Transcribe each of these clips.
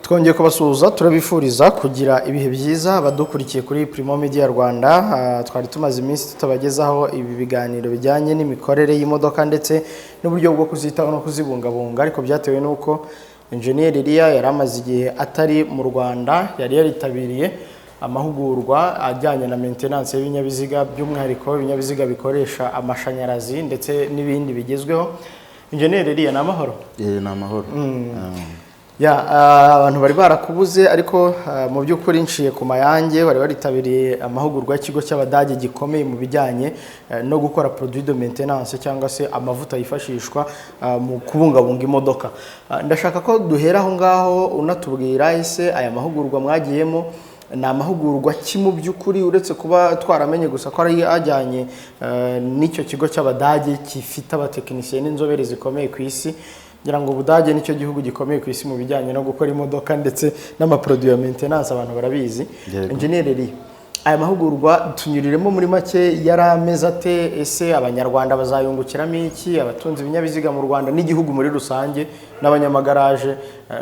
Twongeye kubasuhuza, turabifuriza kugira ibihe byiza abadukurikiye kuri Primo Media Rwanda. Twari tumaze iminsi tutabagezaho ibi biganiro bijyanye n'imikorere y'imodoka ndetse n'uburyo bwo kuzitaho no kuzibungabunga, ariko byatewe n'uko Engineer Eliya yari amaze igihe atari mu Rwanda, yari yaritabiriye amahugurwa ajyanye na maintenance y'ibinyabiziga, by'umwihariko ibinyabiziga bikoresha amashanyarazi ndetse n'ibindi bigezweho. Engineer Eliya, ni amahoro? Ni amahoro. Ya, abantu bari barakubuze, ariko mu by'ukuri nciye ku mayange, bari baritabiriye amahugurwa y'ikigo cy'Abadage gikomeye mu bijyanye no gukora produit de maintenance cyangwa se amavuta yifashishwa mu kubungabunga imodoka. Ndashaka ko duhera aho ngaho unatubwira: ese aya mahugurwa mwagiyemo ni amahugurwa ki mu by'ukuri, uretse kuba twaramenye gusa ko ari ajyanye n'icyo kigo cy'Abadage gifite abatekinisiye n'inzobere zikomeye ku isi? Ngira ngo Ubudage nicyo gihugu gikomeye ku isi mu bijyanye no gukora imodoka ndetse n'amaproduit ya maintenance, abantu barabizi. Yego. Engineer Eli, aya mahugurwa tunyuriremo muri make, yari ameze ate? Ese Abanyarwanda bazayungukiramo iki? Abatunze ibinyabiziga mu Rwanda n'igihugu muri rusange n'abanyamagaraje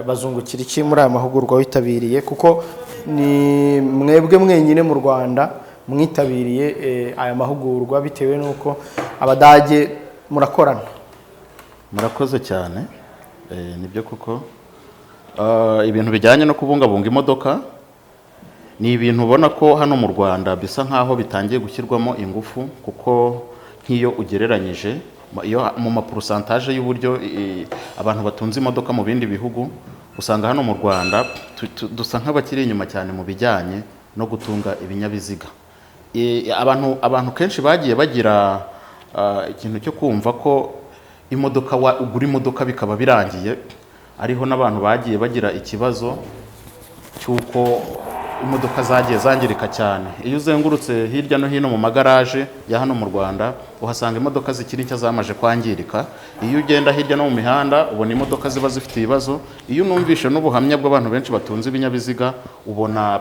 bazungukira iki muri aya mahugurwa witabiriye? Kuko ni mwebwe mwenyine mu Rwanda mwitabiriye aya mahugurwa, bitewe n'uko Abadage murakorana. Murakoze cyane. Nibyo koko. Ibintu bijyanye no kubungabunga imodoka ni ibintu ubona ko hano mu Rwanda bisa nkaho bitangiye gushyirwamo ingufu, kuko nk'iyo ugereranyije iyo mu mapourcentage y'uburyo abantu batunze imodoka mu bindi bihugu, usanga hano mu Rwanda dusa nk'abakiri inyuma cyane mu bijyanye no gutunga ibinyabiziga. Abantu kenshi bagiye bagira ikintu cyo kumva ko imodoka ugura imodoka bikaba birangiye, ariho n'abantu bagiye bagira ikibazo cy'uko imodoka zagiye zangirika cyane. Iyo uzengurutse hirya no hino mu magaraje ya hano mu Rwanda, uhasanga imodoka zikiri nshya zamaze kwangirika. Iyo ugenda hirya no mu mihanda, ubona imodoka ziba zifite ibibazo. Iyo unumvishe n'ubuhamya bw'abantu benshi batunze ibinyabiziga, ubona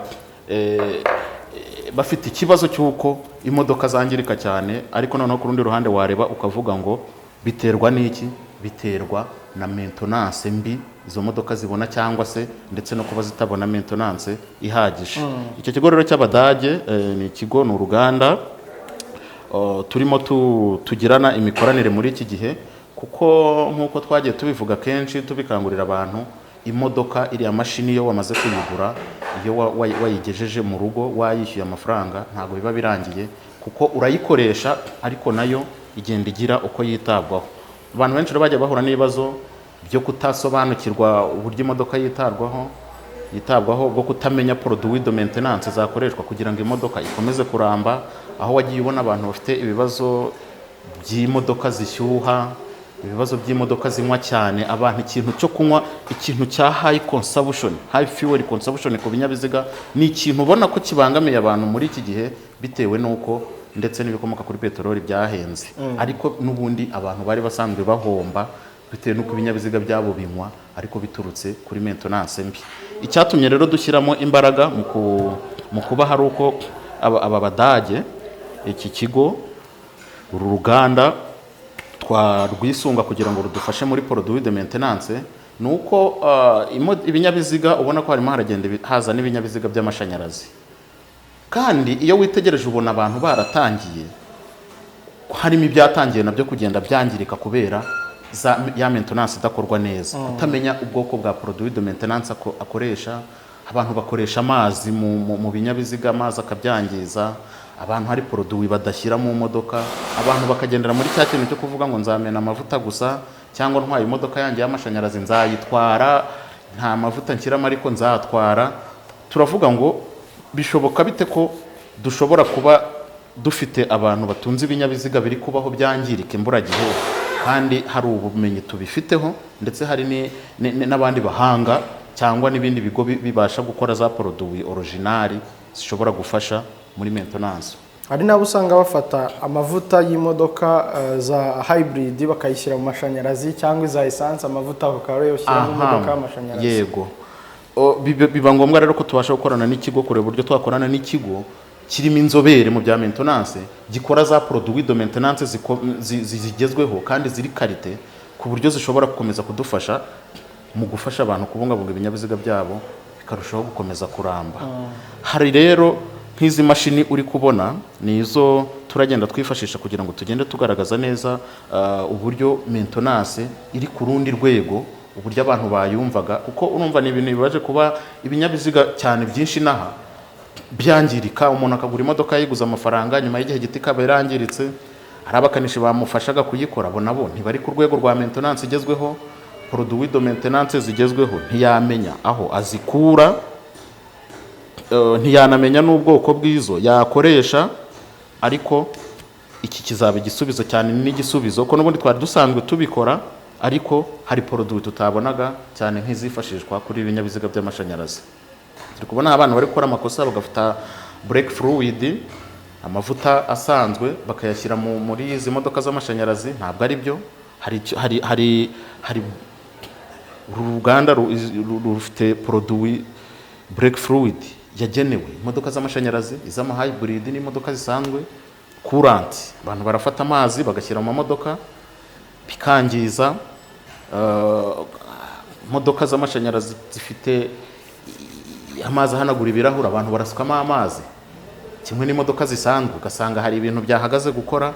bafite ikibazo cy'uko imodoka zangirika cyane. Ariko noneho ku rundi ruhande wareba ukavuga ngo biterwa n'iki? Biterwa na maintenance mbi izo modoka zibona, cyangwa se ndetse no kuba zitabona maintenance ihagije. Icyo kigo rero cy'Abadage ni ikigo, ni uruganda turimo tugirana imikoranire muri iki gihe, kuko nk'uko twagiye tubivuga kenshi, tubikangurira abantu, imodoka, iriya mashini, iyo wamaze kuyigura, iyo wayigejeje mu rugo, wayishyuye amafaranga, ntabwo biba birangiye, kuko urayikoresha, ariko nayo igenda igira uko yitabwaho. Abantu benshi rero bajya bahura n'ibibazo byo kutasobanukirwa uburyo imodoka yitabwaho, bwo kutamenya produit de maintenance zakoreshwa kugira ngo imodoka ikomeze kuramba, aho wagiye ubona abantu bafite ibibazo by'imodoka zishyuha, ibibazo by'imodoka zinywa cyane. Abantu, ikintu cyo kunywa, ikintu cya high consumption, high fuel consumption ku binyabiziga, ni ikintu ubona ko kibangamiye abantu muri iki gihe, bitewe n'uko ndetse n'ibikomoka kuri peteroli byahenze. Ariko n'ubundi abantu bari basanzwe bahomba bitewe n'uko ibinyabiziga byabo binywa, ariko biturutse kuri maintenance mbi. Icyatumye rero dushyiramo imbaraga mu kuba hari uko aba Badage, iki kigo, uru ruganda twarwisunga kugira ngo rudufashe muri produit de maintenance, ni uko ibinyabiziga ubona ko harimo haragenda haza n'ibinyabiziga by'amashanyarazi. Kandi iyo witegereje ubona abantu baratangiye, harimo ibyatangiye nabyo kugenda byangirika kubera ya maintenance idakorwa neza, kutamenya ubwoko bwa produit de maintenance akoresha. Abantu bakoresha amazi mu binyabiziga, amazi akabyangiza. Abantu hari produit badashyira mu modoka. Abantu bakagendera muri cya kintu cyo kuvuga ngo nzamena amavuta gusa, cyangwa ntwaye imodoka yanjye y'amashanyarazi nzayitwara, nta mavuta nshyiramo ariko nzatwara. Turavuga ngo bishoboka bite ko dushobora kuba dufite abantu batunze ibinyabiziga biri kubaho byangirika imburagihe, kandi hari ubumenyi tubifiteho, ndetse hari n'abandi bahanga cyangwa n'ibindi bigo bibasha gukora za produit original zishobora gufasha muri maintenance? Hari n'abo usanga bafata amavuta y'imodoka za hybrid bakayishyira mu mashanyarazi, cyangwa iza essence, amavuta bakaba ariyo bashyira mu modoka y'amashanyarazi. Yego. Biba ngombwa rero ko tubasha gukorana n'ikigo, kureba uburyo twakorana n'ikigo kirimo inzobere mu bya maintenance, gikora za produit de maintenance zigezweho kandi ziri qualité, ku buryo zishobora gukomeza kudufasha. mu gufasha abantu kubungabunga ibinyabiziga byabo bikarushaho gukomeza kuramba. Hari rero nk'izi mashini uri kubona, ni izo turagenda twifashisha kugira ngo tugende tugaragaza neza uburyo maintenance iri ku rundi rwego, uburyo abantu bayumvaga, kuko urumva ni ibintu bibaje kuba ibinyabiziga cyane byinshi inaha byangirika. Umuntu akagura imodoka yiguze amafaranga, nyuma y'igihe gito ikaba yarangiritse. Hari abakanishi bamufashaga kuyikora, abo nabo ntibari ku rwego rwa maintenance igezweho. Produit de maintenance zigezweho ntiyamenya aho azikura, ntiyanamenya n'ubwoko bw'izo yakoresha. Ariko iki kizaba igisubizo cyane, n'igisubizo ko n'ubundi twari dusanzwe tubikora, ariko hari produit tutabonaga cyane nk'izifashishwa kuri ibinyabiziga by'amashanyarazi. Turi kubona abantu bari gukora amakosa, bagafata brake fluid, amavuta asanzwe, bakayashyira muri izi modoka z'amashanyarazi. Ntabwo ari byo. Hari icyo- hari hari hari uru ruganda rufite produit brake fluid yagenewe imodoka z'amashanyarazi, iz'ama hybrid n'imodoka zisanzwe. Coolant, abantu barafata amazi bagashyira mu mamodoka bikangiza. Imodoka z'amashanyarazi zifite amazi ahanagura ibirahuri, abantu barasukamo amazi kimwe n'imodoka zisanzwe, ugasanga hari ibintu byahagaze gukora.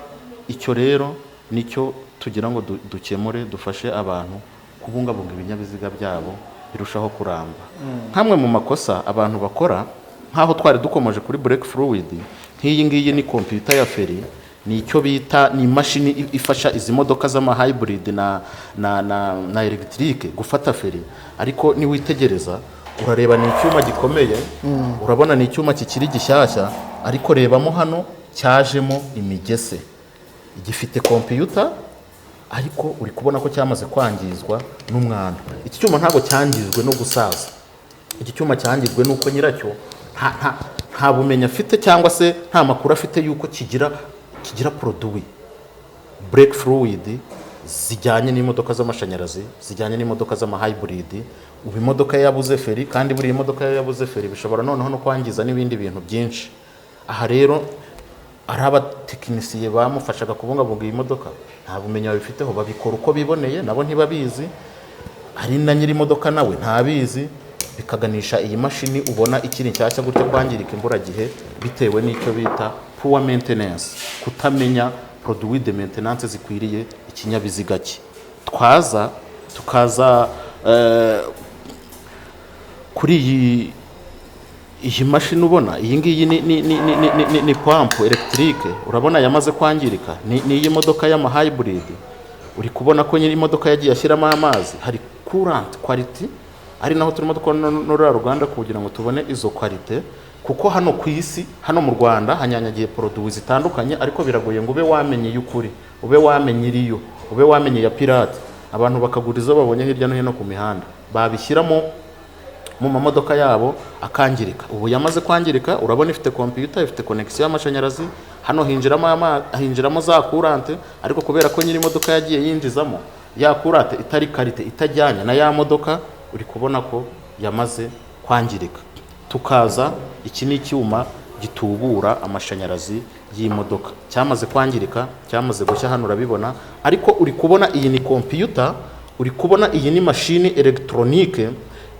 Icyo rero nicyo tugira ngo dukemure, dufashe abantu kubungabunga ibinyabiziga byabo birushaho kuramba. Nk'amwe mu makosa abantu bakora, nk'aho twari dukomeje kuri brake fluid, nk'iyi ngiyi ni kompiyuta ya feri, ni icyo bita ni imashini ifasha izi modoka z'ama hybrid na electric gufata feri. Ariko niwitegereza urareba ni icyuma gikomeye, urabona ni icyuma kikiri gishyashya, ariko rebamo hano cyajemo imigese. Gifite kompiyuta, ariko uri kubona ko cyamaze kwangizwa n'umwanda. Iki cyuma ntabwo cyangijwe no gusaza, iki cyuma cyangijwe n'uko nyiracyo nta bumenyi afite cyangwa se nta makuru afite y'uko kigira produit brake fluid zijyanye n'imodoka z'amashanyarazi, zijyanye n'imodoka z'ama hybrid. Ubu imodoka ye yabuze feri, kandi buriya imodoka ye yabuze feri bishobora noneho no kwangiza n'ibindi bintu byinshi. Aha rero ari abatekinisiye bamufashaga kubungabunga iyi modoka nta bumenyi babifiteho, babikora uko biboneye, nabo ntibabizi. Hari na nyiri imodoka nawe ntabizi, bikaganisha iyi mashini ubona ikiri nshyashya gutya kwangirika imburagihe, bitewe n'icyo bita poor maintenance, kutamenya produit de maintenance zikwiriye ikinyabiziga cye. Twaza tukaza kuri iyi mashini ubona, iyi ngiyi ni pompe électrique, urabona yamaze kwangirika. Ni iyi modoka y'ama hybrid, uri kubona ko nyiri imodoka yagiye ashyiramo amazi. Hari coolant quality, ari naho turimo dukora n'uriya ruganda kugira ngo tubone izo qualité, kuko hano ku isi, hano mu Rwanda hanyanyagiye produit zitandukanye, ariko biragoye ngo ube wamenye iy'ukuri, ube wamenye iriyo, ube wamenye iya pirate. Abantu bakagura izo babonye hirya no hino ku mihanda, babishyiramo mu mamodoka yabo akangirika. Ubu yamaze kwangirika. Urabona ifite kompiyuta, ifite connexion y'amashanyarazi, hano hinjiramo za coolant, ariko kubera ko nyiri imodoka yagiye yinjizamo ya coolant itari qualité, itajyanye na ya modoka, uri kubona ko yamaze kwangirika. Tukaza, iki ni icyuma gitubura amashanyarazi y'imodoka, cyamaze kwangirika, cyamaze gushya, hano urabibona. Ariko uri kubona iyi ni kompiyuta, uri kubona iyi ni mashini électronique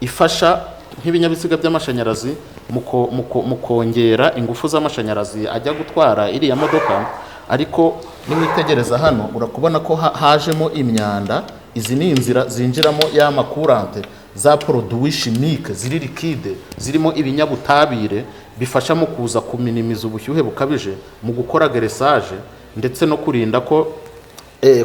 ifasha nk'ibinyabiziga by'amashanyarazi mu kongera ingufu z'amashanyarazi ajya gutwara iriya modoka. Ariko niwitegereza hano urakubona ko hajemo imyanda. Izi ni inzira zinjiramo ya ma coolant, za produit chimique ziri liquide, zirimo ibinyabutabire bifasha mu kuza kuminimiza ubushyuhe bukabije mu gukora graissage, ndetse no kurinda ko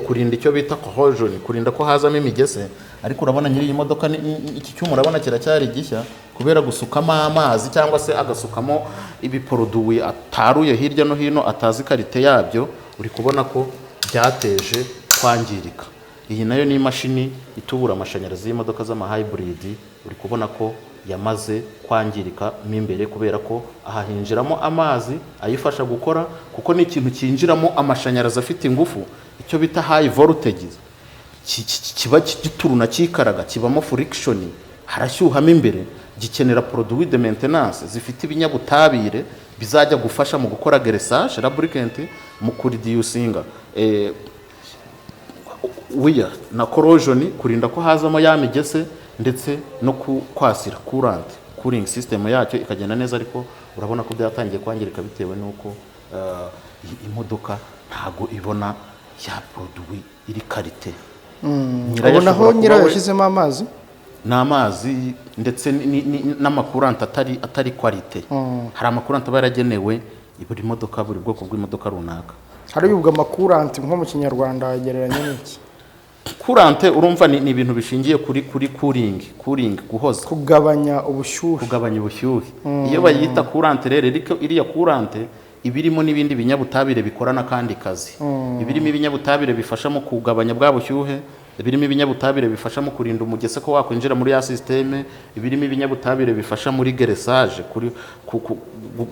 kurinda icyo bita corrosion, kurinda ko hazamo imigese. Ariko urabona nyiri iyi modoka iki cyuma urabona kiracyari gishya, kubera gusukamo amazi cyangwa se agasukamo ibi produit ataruye hirya no hino atazi qualité yabyo, uri kubona ko byateje kwangirika. Iyi nayo ni imashini itubura amashanyarazi y'imodoka z'ama hybrid, uri kubona ko yamaze kwangirika mo imbere, kubera ko aha hinjiramo amazi ayifasha gukora, kuko ni ikintu cyinjiramo amashanyarazi afite ingufu, icyo bita high voltage, kiba gituruna kikaraga, kibamo friction, harashyuhamo imbere, gikenera produit de maintenance zifite ibinyabutabire bizajya gufasha mu gukora graissage, lubricant, mu kuridiusinga wear na corrosion, kurinda ko hazamo ya migese. ndetse no kwasira coolant, cooling system yacyo ikagenda neza. Ariko urabona ko byatangiye kwangirika bitewe n'uko imodoka ntago ibona ya produit iri qualité. Nyirayo Ubona aho ashobora kuba nyirayo yashyizemo amazi. Ni amazi ndetse n'ama coolant atari qualité. Hari ama coolant aba yaragenewe buri modoka, buri bwoko bw'imodoka runaka. Hari ubwo ama coolant, nko mu Kinyarwanda agereranya n'iki? Coolant, urumva ni ibintu bishingiye kuri cooling, guhoza. Kugabanya ubushyuhe. Kugabanya ubushyuhe. Iyo bayita coolant rero, ariko iriya coolant iba irimo n'ibindi binyabutabire bikora n'akandi kazi. Iba irimo ibinyabutabire bifasha mu kugabanya bwa bushyuhe, ibirimo ibinyabutabire bifasha mu kurinda umugese ko wakwinjira muri ya système, ibirimo ibinyabutabire bifasha muri graissage kuri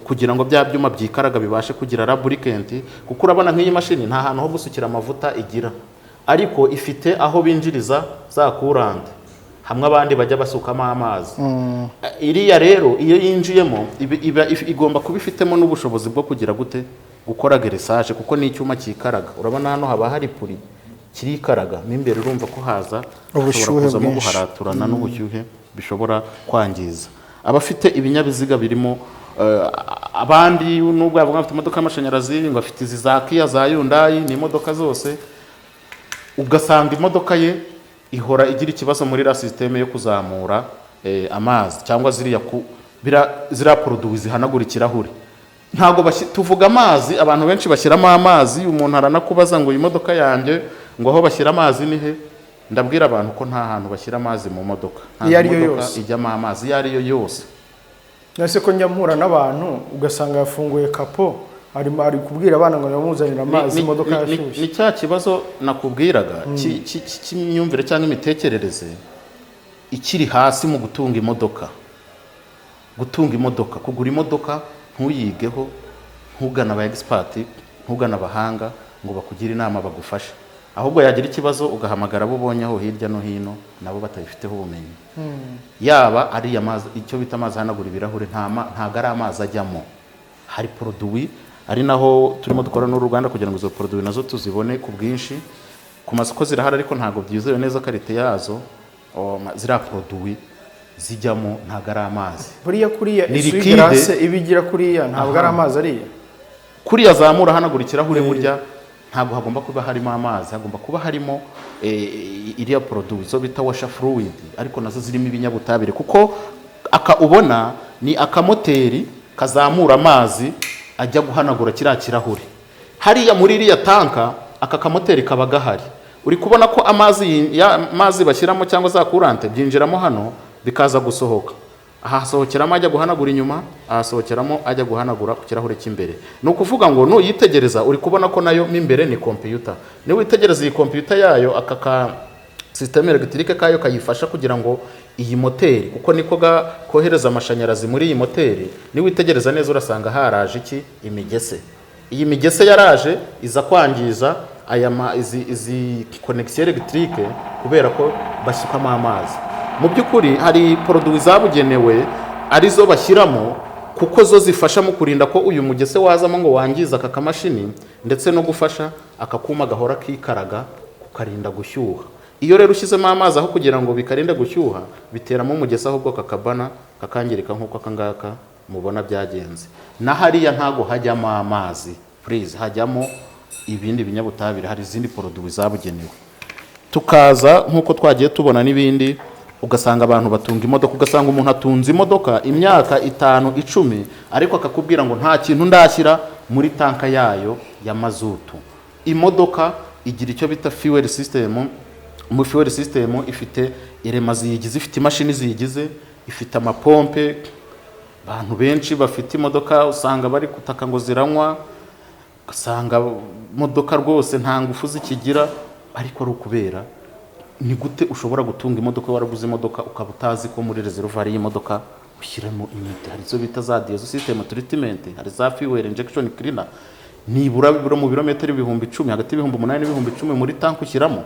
kugira ngo bya byuma byikaraga bibashe kugira lubricant. Kuko urabona nk'iyi mashini nta hantu ho gusukira amavuta igira, ariko ifite aho binjiriza za coolant, hamwe abandi bajya basukamo amazi. Iriya rero iyo yinjiyemo iba igomba kuba ifitemo n'ubushobozi bwo kugira gute? Gukora graissage, kuko ni icyuma cyikaraga. Urabona hano haba hari poulie, kirikaraga mo imbere. Urumva ko haza ubushyuhe hashobora kuzamo bwinshi. Guharaturana n'ubushyuhe bishobora kwangiza abafite ibinyabiziga birimo abandi. Nubwo yavuga ngo afite imodoka y'amashanyarazi, ngo afite izi za Kia, za Hyundai, ni imodoka zose, ugasanga imodoka ye ihora igira ikibazo muri la système yo kuzamura amazi cyangwa ziriya ziriya produit zihanagura ikirahure. Ntabwo tuvuga amazi, abantu benshi bashyiramo amazi. Umuntu aranakubaza ngo iyi modoka yanjye, ngo aho bashyira amazi ni he? Ndabwira abantu ko nta hantu bashyira amazi mu modoka. Nta Iyo ari yo modoka yose. ijyamo amazi iyo ari yo yose. Nase ko njya mpura n'abantu, ugasanga yafunguye capot, arimo ari kubwira abana ngo bamuzanire amazi, imodoka yashyushye? Ni cya kibazo nakubwiraga cy'imyumvire cyangwa imitekerereze ikiri hasi mu gutunga imodoka. Gutunga imodoka, kugura imodoka ntuyigeho, ntugane aba expert, ntugane abahanga ngo bakugire inama, bagufashe. Ahubwo yagira ikibazo ugahamagara abo ubonye aho hirya no hino, nabo batabifiteho ubumenyi. Yaba ari amazi, icyo bita amazi ahanagura ibirahure, ntabwo ari amazi ajyamo, hari produit. Ari naho turimo dukora n'uruganda kugira ngo izo produit nazo tuzibone ku bwinshi. Ku masoko zirahari, ariko ntabwo byizewe neza qualité yazo. Ziriya produit zijyamo ntabwo ari amazi. Buriya kuriya Ni essuie-glace liquide. iba igira kuriya, ntabwo ari amazi ariya? Kuriya zamura ahanagura ikirahure, burya ntabwo hagomba kuba harimo amazi, hagomba kuba harimo iriya produit zo bita washer fluid, ariko nazo zirimo ibinyabutabire. Kuko aka ubona ni akamoteri kazamura amazi ajya guhanagura kiriya kirahure hariya muri iriya tanka. Aka kamoteri kaba gahari. Uri kubona ko amazi amazi bashyiramo cyangwa za coolant byinjiramo hano, bikaza gusohoka aha. Hasohokeramo ajya guhanagura inyuma, ahasohokeramo ajya guhanagura ku kirahure cy'imbere. Ni ukuvuga ngo nuyitegereza, uri kubona ko nayo mo imbere ni kompiyuta. Niwitegereza iyi kompiyuta yayo, aka ka système électrique kayo kayifasha kugira ngo iyi moteri, kuko niko kohereza amashanyarazi muri iyi moteri. Niwitegereza neza urasanga haraje iki? Imigese. Iyi migese yaraje iza kwangiza aya izi connexion électrique kubera ko basukamo amazi. Mu by'ukuri hari produit zabugenewe arizo bashyiramo, kuko zo zifasha mu kurinda ko uyu mugese wazamo ngo wangize aka kamashini, ndetse no gufasha aka kuma gahora kikaraga kukarinda gushyuha. Iyo rero ushyizemo amazi, aho kugira ngo bikarinde gushyuha, biteramo umugese, ahubwo kakabana kakangirika, nk'uko aka ngaka mubona byagenze. Na hariya ntago hajyamo amazi, please, hajyamo ibindi binyabutabire, hari izindi produit zabugenewe. Tukaza nk'uko twagiye tubona n'ibindi, ugasanga abantu batunga imodoka, ugasanga umuntu atunze imodoka imyaka 5, 10, ariko akakubwira ngo nta kintu ndashyira muri tanka yayo ya mazutu. Imodoka igira icyo bita fuel system. Mu fuel system ifite irema ziyigize, ifite imashini ziyigize, ifite amapompe. Abantu benshi bafite imodoka usanga bari gutaka ngo ziranywa, ugasanga imodoka rwose nta ngufu zikigira, ariko ari ukubera ni gute ushobora gutunga imodoka, waraguze imodoka, ukaba utazi ko muri réservoir y'imodoka ushyiramo imiti? Hari izo bita za diesel system treatment, hari za fuel injection cleaner, nibura bibura mu birometero 10,000, hagati y'ibihumbi 8 n'ibihumbi 10 muri tank ushyiramo.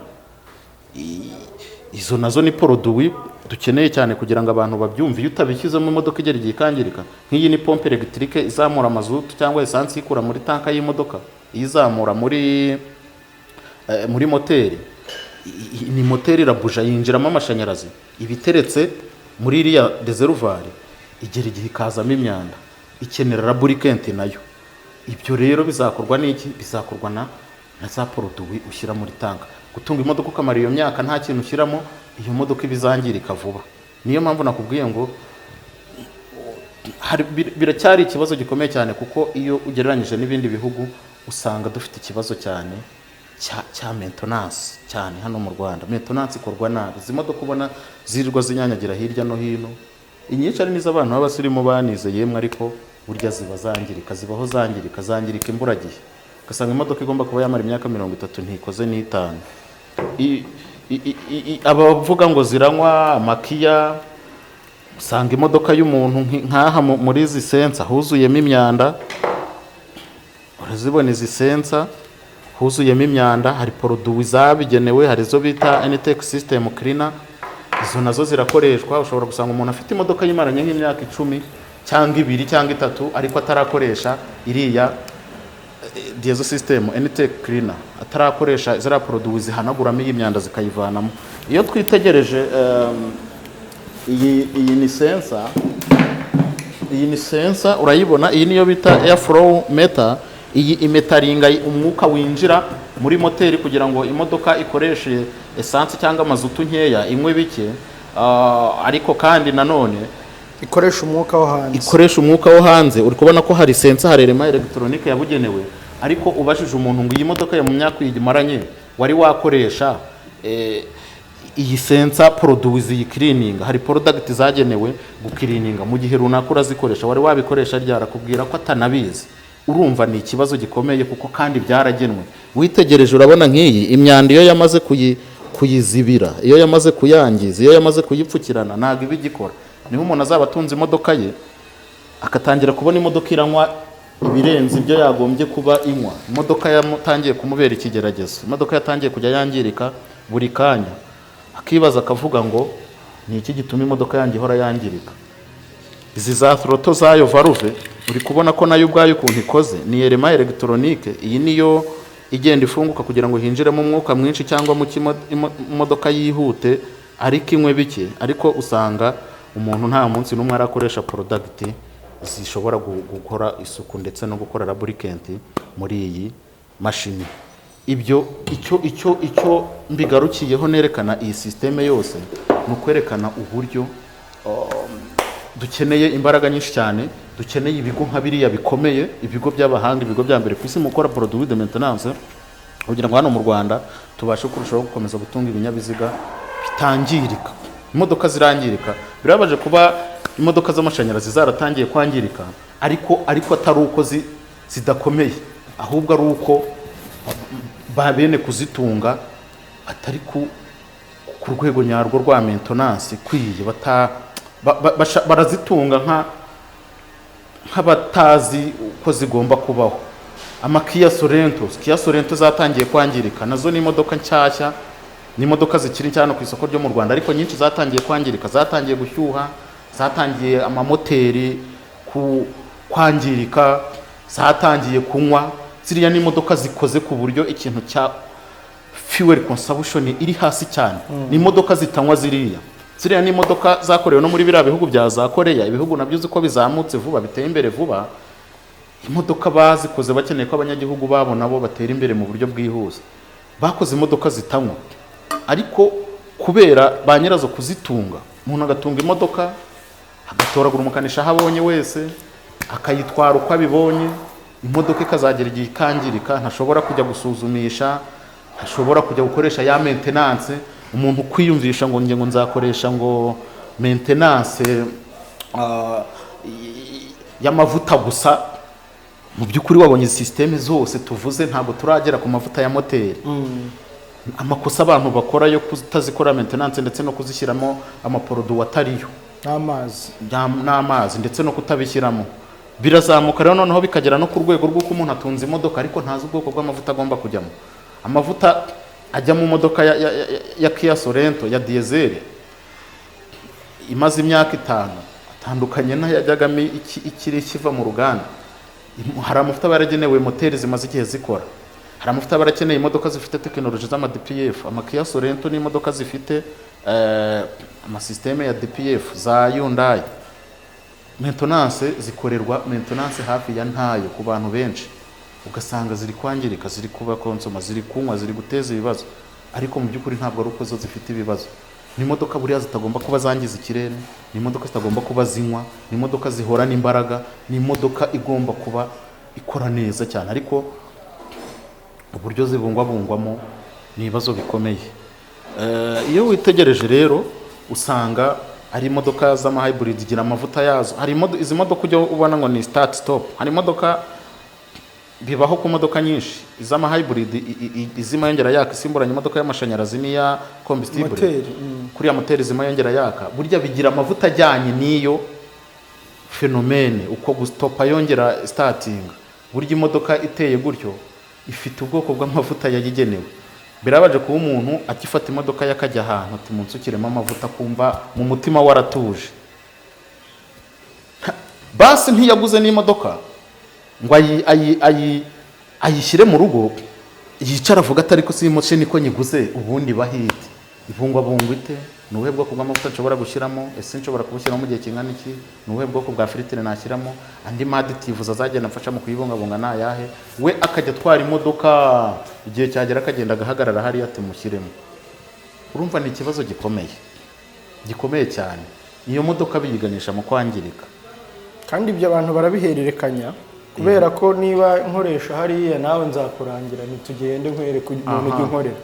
Izo nazo ni produit dukeneye cyane kugira ngo abantu babyumve. Iyo utabishyizemo, imodoka igera igihe ikangirika. Nk'iyi ni pompe électrique izamura mazutu cyangwa esansi ikura muri tanka y'imodoka iyizamura muri moteri. Ni moteri irabuja, yinjiramo amashanyarazi, iba iteretse muri iriya réservoir, igera igihe ikazamo imyanda, ikenera lubricant nayo. Ibyo rero bizakorwa n'iki? Bizakorwa na za produit ushyira muri tank. Gutunga imodoka ukamara iyo myaka nta kintu ushyiramo, iyo modoka iba izangirika vuba. Niyo mpamvu nakubwiye ngo biracyari ikibazo gikomeye cyane, kuko iyo ugereranyije n'ibindi bihugu usanga dufite ikibazo cyane cya maintenance cyane hano mu Rwanda. Maintenance ikorwa nabi. Izi modoka ubona zirirwa zinyanyagira hirya no hino, inyinshi ari n'iz'abantu b'abasirimu banize yemwe, ariko burya ziba zangirika, zibaho zangirika, zangirika imburagihe, ugasanga imodoka igomba kuba yamara imyaka 30 ntikoze n'itanu. Abavuga ngo ziranywa amakiya, usanga imodoka y'umuntu nk'aha muri izi sensor huzuyemo imyanda. Urazibona izi sensor huzuyemo imyanda. Hari produit zabigenewe, hari izo bita Intek System Cleaner, izo nazo zirakoreshwa. Ushobora gusanga umuntu afite imodoka yimaranye nk'imyaka 10 cyangwa 2 cyangwa 3, ariko atarakoresha iriya diesel system Intek Cleaner, atarakoresha ziriya produit zihanaguramo iyi myanda zikayivanamo. Iyo twitegereje iyi ni sensor, iyi ni sensor urayibona, iyi niyo bita airflow meter. Iyi imeteringa umwuka winjira muri moteri kugira ngo imodoka ikoreshe essence cyangwa mazutu nkeya, inywe bike. Ariko kandi nanone ikoresha umwuka wo hanze. Ikoresha umwuka wo hanze. Uri kubona ko hari sensor, hari élément électronique yabugenewe. Ariko ubajije umuntu ngo iyi modoka ya mu myaka uyimaranye wari wakoresha iyi sensor, produit ziyicleaninga, hari product zagenewe gucleaninga mu gihe runaka, urazikoresha, wari wabikoresha ryarakubwira ko atanabizi. Urumva ni ikibazo gikomeye, kuko kandi byaragenwe. Witegereje urabona nk'iyi imyanda, iyo yamaze kuyizibira, iyo yamaze kuyangiza, iyo yamaze kuyipfukirana, ntabwo iba igikora. Niho umuntu azaba atunze imodoka ye akatangira kubona imodoka iranywa ibirenze ibyo yagombye kuba inywa, imodoka yatangiye kumubera ikigeragezo, imodoka yatangiye kujya yangirika buri kanya, akibaza akavuga ngo ni iki gituma imodoka yanjye ihora yangirika? Izi za throttle zayo, valve, uri kubona ko nayo ubwayo ukuntu ikoze ni élément électronique. Iyi niyo igenda ifunguka kugira ngo hinjiremo umwuka mwinshi cyangwa muke, imodoka yihute ariko inywe bike. Ariko usanga umuntu nta munsi n'umwe arakoresha product zishobora gukora isuku ndetse no gukora lubricant muri iyi mashini. Ibyo icyo mbigarukiyeho nerekana iyi système yose ni ukwerekana uburyo dukeneye imbaraga nyinshi cyane, dukeneye ibigo nka biriya bikomeye, ibigo by'abahanga, ibigo bya mbere ku isi mu gukora produit de maintenance, kugira ngo hano mu Rwanda tubashe kurushaho gukomeza gutunga ibinyabiziga bitangirika. Imodoka zirangirika. Birababaje kuba imodoka z'amashanyarazi zaratangiye kwangirika, ariko atari uko zidakomeye, ahubwo ari uko ba bene kuzitunga batari ku rwego nyarwo rwa maintenance ikwiye. Barazitunga nk'abatazi uko zigomba kubaho. Ama Kia Sorento, Kia Sorento zatangiye kwangirika nazo, ni imodoka nshyashya, ni imodoka zikiri nshya hano ku isoko ryo mu Rwanda, ariko nyinshi zatangiye kwangirika, zatangiye gushyuha, zatangiye amamoteri kwangirika, zatangiye kunywa. Ziriya ni imodoka zikoze ku buryo ikintu cya fuel consumption iri hasi cyane, ni imodoka zitanywa ziriya. Ziriya ni imodoka zakorewe no muri biriya bihugu bya za Koreya, ibihugu nabyo uzi ko bizamutse vuba, biteye imbere vuba. Imodoka bazikoze bakeneye ko abanyagihugu babo nabo batera imbere mu buryo bwihuse. Bakoze imodoka zitanywa, ariko kubera ba nyirazo kuzitunga, umuntu agatunga imodoka agatoragura umukanishi aho abonye wese, akayitwara uko abibonye, imodoka ikazagera igihe ikangirika, ntashobora kujya gusuzumisha, ntashobora kujya gukoresha ya maintenance. Umuntu kwiyumvisha ngo nge ngo nzakoresha ngo maintenance y'amavuta gusa, mu by'ukuri wabonye izi système zose tuvuze, ntabwo turagera ku mavuta ya moteri. Amakosa abantu bakora yo kutazikora maintenance ndetse no kuzishyiramo amaproduit atariyo n'amazi. N'amazi ndetse no kutabishyiramo, birazamuka rero noneho bikagera no ku rwego rw'uko umuntu atunze imodoka ariko ntazi ubwoko bw'amavuta agomba kujyamo. Amavuta ajya mu modoka ya Kia Sorento ya diesel imaze imyaka 5 atandukanye n'ayajyagamo ikiri kiva mu ruganda. Hari amavuta aba yaragenewe moteri zimaze igihe zikora. Hari amavuta aba akeneye imodoka zifite tekinoloji z'ama DPF, ama Kia Sorento n'imodoka zifite amasisiteme ya DPF za Hyundai. Maintenance zikorerwa maintenance hafi ya ntayo ku bantu benshi, ugasanga ziri kwangirika, ziri kuba konsoma, ziri kunywa, ziri guteza ibibazo, ariko mu by'ukuri ntabwo ari uko zo zifite ibibazo. Ni imodoka buriya zitagomba kuba zangiza ikirere, ni imodoka zitagomba kuba zinywa, ni imodoka zihorana imbaraga, ni imodoka igomba kuba ikora neza cyane, ariko uburyo zibungwabungwamo ni ibibazo bikomeye. Iyo witegereje rero usanga hari imodoka z'ama hybrid zigira amavuta yazo. Hari izi modoka ujya ubona ngo ni start stop. Hari imodoka, bibaho ku modoka nyinshi iz'ama hybrid, izima yongera yaka, isimburanya imodoka y'amashanyarazi n'iya combustible. Moteri. Kuriya moteri zima yongera yaka, burya bigira amavuta ajyanye n'iyo phénomène, uko gustopa yongera starting. Burya imodoka iteye gutyo ifite ubwoko bw'amavuta yayigenewe. Birabaje kuba umuntu akifata imodoka ye akajya ahantu ati munsukiremo amavuta, akumva mu mutima waratuje. Basi ntiyaguze n'imodoka ngo ayishyire mu rugo yicara avuga ati ariko si imashini ko nyiguze, ubundi bahite ibungwabungwa ite? Ni ubuhe bwoko bw'amavuta nshobora gushyiramo? Ese nshobora kubushyiramo mu gihe kingana iki? Ni ubuhe bwoko bwa filtre nashyiramo? Andi ma additives azagenda amfasha mu kuyibungabunga ni ayahe? We akajya atwara imodoka, igihe cyagera akagenda agahagarara hariya ati mushyiremo. Urumva ni ikibazo gikomeye, gikomeye cyane. Iyo modoka biyiganisha mu kwangirika. Kandi ibyo abantu barabihererekanya, kubera ko niba nkoresha hariya, nawe nzakurangira, ntitugende nkwereke umuntu ujya unkorera.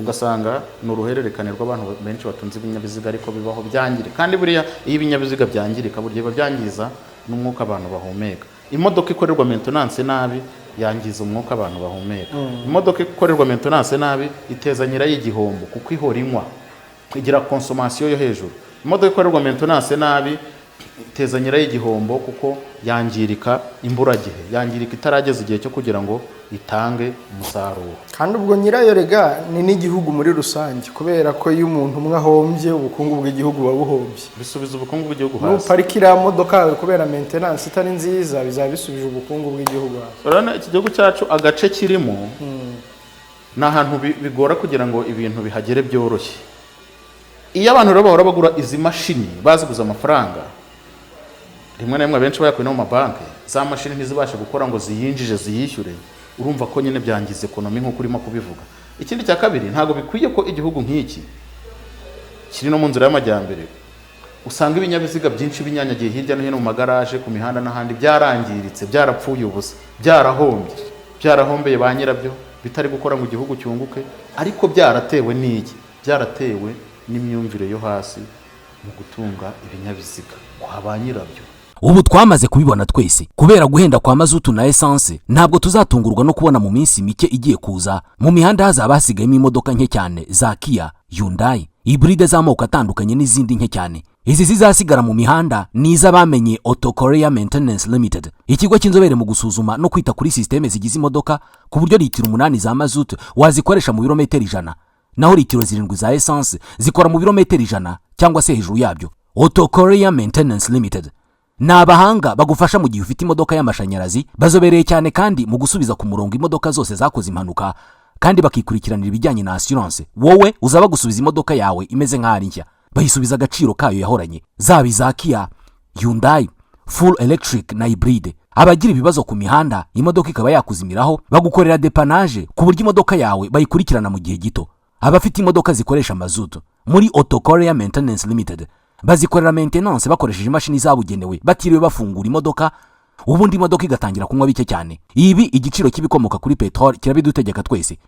Ugasanga ni uruhererekane rw'abantu benshi batunze ibinyabiziga, ariko bibaho byangirika. Kandi buriya iyo ibinyabiziga byangirika, burya biba byangiza n'umwuka abantu bahumeka. Imodoka ikorerwa maintenance nabi yangiza umwuka abantu bahumeka. Imodoka ikorerwa maintenance nabi iteza nyirayo igihombo, kuko ihora inywa, igira consommation yo hejuru. Imodoka ikorerwa maintenance nabi iteza nyirayo igihombo, kuko yangirika imburagihe, yangirika itarageza igihe cyo kugira ngo itange umusaruro. Kandi ubwo nyirayo rega ni n'igihugu muri rusange, kubera ko iyo umuntu umwe ahombye, ubukungu bw'igihugu buba buhombye. Bisubiza ubukungu bw'igihugu hasi. Nuparika iriya modoka yawe kubera maintenance itari nziza, bizaba bisubije ubukungu bw'igihugu hasi. Urabona iki gihugu cyacu, agace kirimo ni ahantu bigora kugira ngo ibintu bihagere byoroshye. Iyo abantu rero bahora bagura izi mashini, baziguze amafaranga, rimwe na rimwe abenshi bayakuye no mu mabanki, za mashini ntizibashe gukora ngo ziyinjije ziyishyure. Urumva ko nyine byangiza economy nk'uko urimo kubivuga. Ikindi cya kabiri, ntabwo bikwiye ko igihugu nk'iki kiri no mu nzira y'amajyambere usanga ibinyabiziga byinshi binyanyagiye hirya no hino mu magaraje, ku mihanda n'ahandi, byarangiritse, byarapfuye ubusa, byarahombye, byarahombeye ba nyirabyo, bitari gukora ngo igihugu cyunguke. Ariko byaratewe n'iki? Byaratewe n'imyumvire yo hasi mu gutunga ibinyabiziga kwa ba nyirabyo. Ubu twamaze kubibona twese, kubera guhenda kwa mazutu na esanse, ntabwo tuzatungurwa no kubona mu minsi mike igiye kuza mu mihanda hazaba hasigayemo imodoka nke cyane za Kia, Hyundai, hybride z'amoko atandukanye n'izindi nke cyane. Izi zizasigara mu mihanda ni iz'abamenye Auto Korea Maintenance Limited, ikigo cy'inzobere mu gusuzuma no kwita kuri sisiteme zigize imodoka, ku buryo litiro 8 za mazutu wazikoresha mu birometero 100, naho litiro 7 za esanse zikora mu birometero 100 cyangwa se hejuru yabyo. Auto Korea Maintenance Limited ni abahanga bagufasha mu gihe ufite imodoka y'amashanyarazi. Bazobereye cyane kandi mu gusubiza ku murongo imodoka zose zakoze impanuka, kandi bakikurikiranira ibijyanye na assurance. Wowe uzaba gusubiza imodoka yawe imeze nk'aho ari nshya, bayisubiza agaciro kayo yahoranye, zaba iza Kia, Hyundai, full electric na hybride. Abagira ibibazo ku mihanda, imodoka ikaba yakuzimiraho, bagukorera dépannage ku buryo imodoka yawe bayikurikirana mu gihe gito. Abafite imodoka zikoresha mazutu, muri Auto Korea Maintenance Limited bazikorera maintenance bakoresheje imashini zabugenewe, batiriwe bafungura imodoka, ubundi imodoka igatangira kunywa bike cyane. Ibi igiciro cy'ibikomoka kuri peteroli kirabidutegeka twese.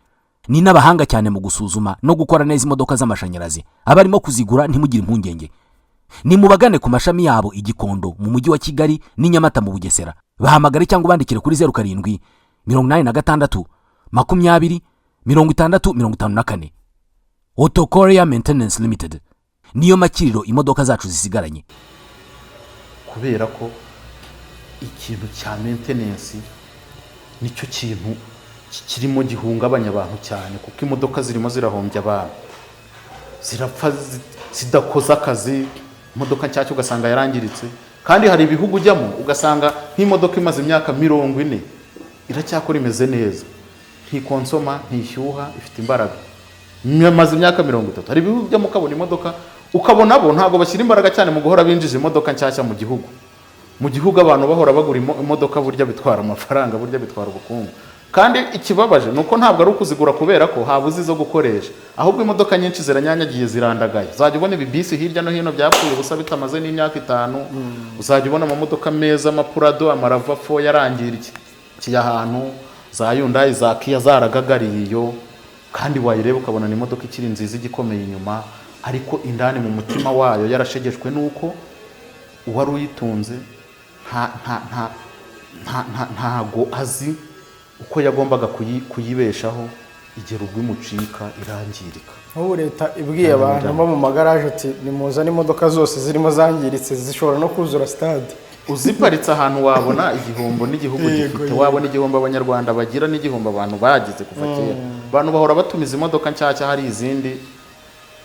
Ni n'abahanga cyane mu gusuzuma no gukora neza imodoka z'amashanyarazi. Abarimo kuzigura, ntimugire impungenge, ni mubagane ku mashami yabo i Gikondo mu Mujyi wa Kigali n'i Nyamata mu Bugesera. Bahamagare cyangwa ubandikire kuri 0786 20 60 54. Auto Korea Maintenance Limited niyo makiriro imodoka zacu zisigaranye. Kubera ko ikintu cya maintenance nicyo kintu kirimo gihungabanya abantu cyane, kuko imodoka zirimo zirahombya abantu, zirapfa zidakoze akazi. Imodoka nshyashya ugasanga yarangiritse. Kandi hari ibihugu ujyamo ugasanga nk'imodoka imaze imyaka 40 iracyakora, imeze neza. Ntikonsoma, ntishyuha, ifite imbaraga, maze imyaka 30. Hari ibihugu ujyamo ukabona imodoka, ukabona bo ntabwo bashyira imbaraga cyane mu guhora binjiza imodoka nshyashya mu gihugu. Mu gihugu abantu bahora bagura imodoka, burya bitwara amafaranga, burya bitwara ubukungu. Kandi ikibabaje ni uko ntabwo ari ukuzigura kubera ko habuze izo gukoresha, ahubwo imodoka nyinshi ziranyanyagiye, zirandagaye. Uzajya ubona ibibisi hirya no hino byapfuye ubusa bitamaze n'imyaka 5. Uzajya ubona amamodoka meza, amaPrado, amaRAV4 yarangirikiye ahantu, za Hyundai, za Kia zaragagariye iyo. Kandi wayireba ukabona ni imodoka ikiri nziza, igikomeye inyuma, ariko indani mu mutima wayo yarashegeshwe n'uko uwari uyitunze nta nta nta nta nta ntago azi uko yagombaga kuyibeshaho. Igera ubwo imucika, irangirika. Nk'ubu leta ibwiye abantu bo mu magaraje ati: "Nimuzane imodoka zose zirimo zangiritse", zishobora no kuzura stade. Uziparitse ahantu wabona igihombo n'igihugu gifite, wabona igihombo Abanyarwanda bagira n'igihombo abantu bagize kuva kera. Abantu bahora batumiza imodoka nshyashya, hari izindi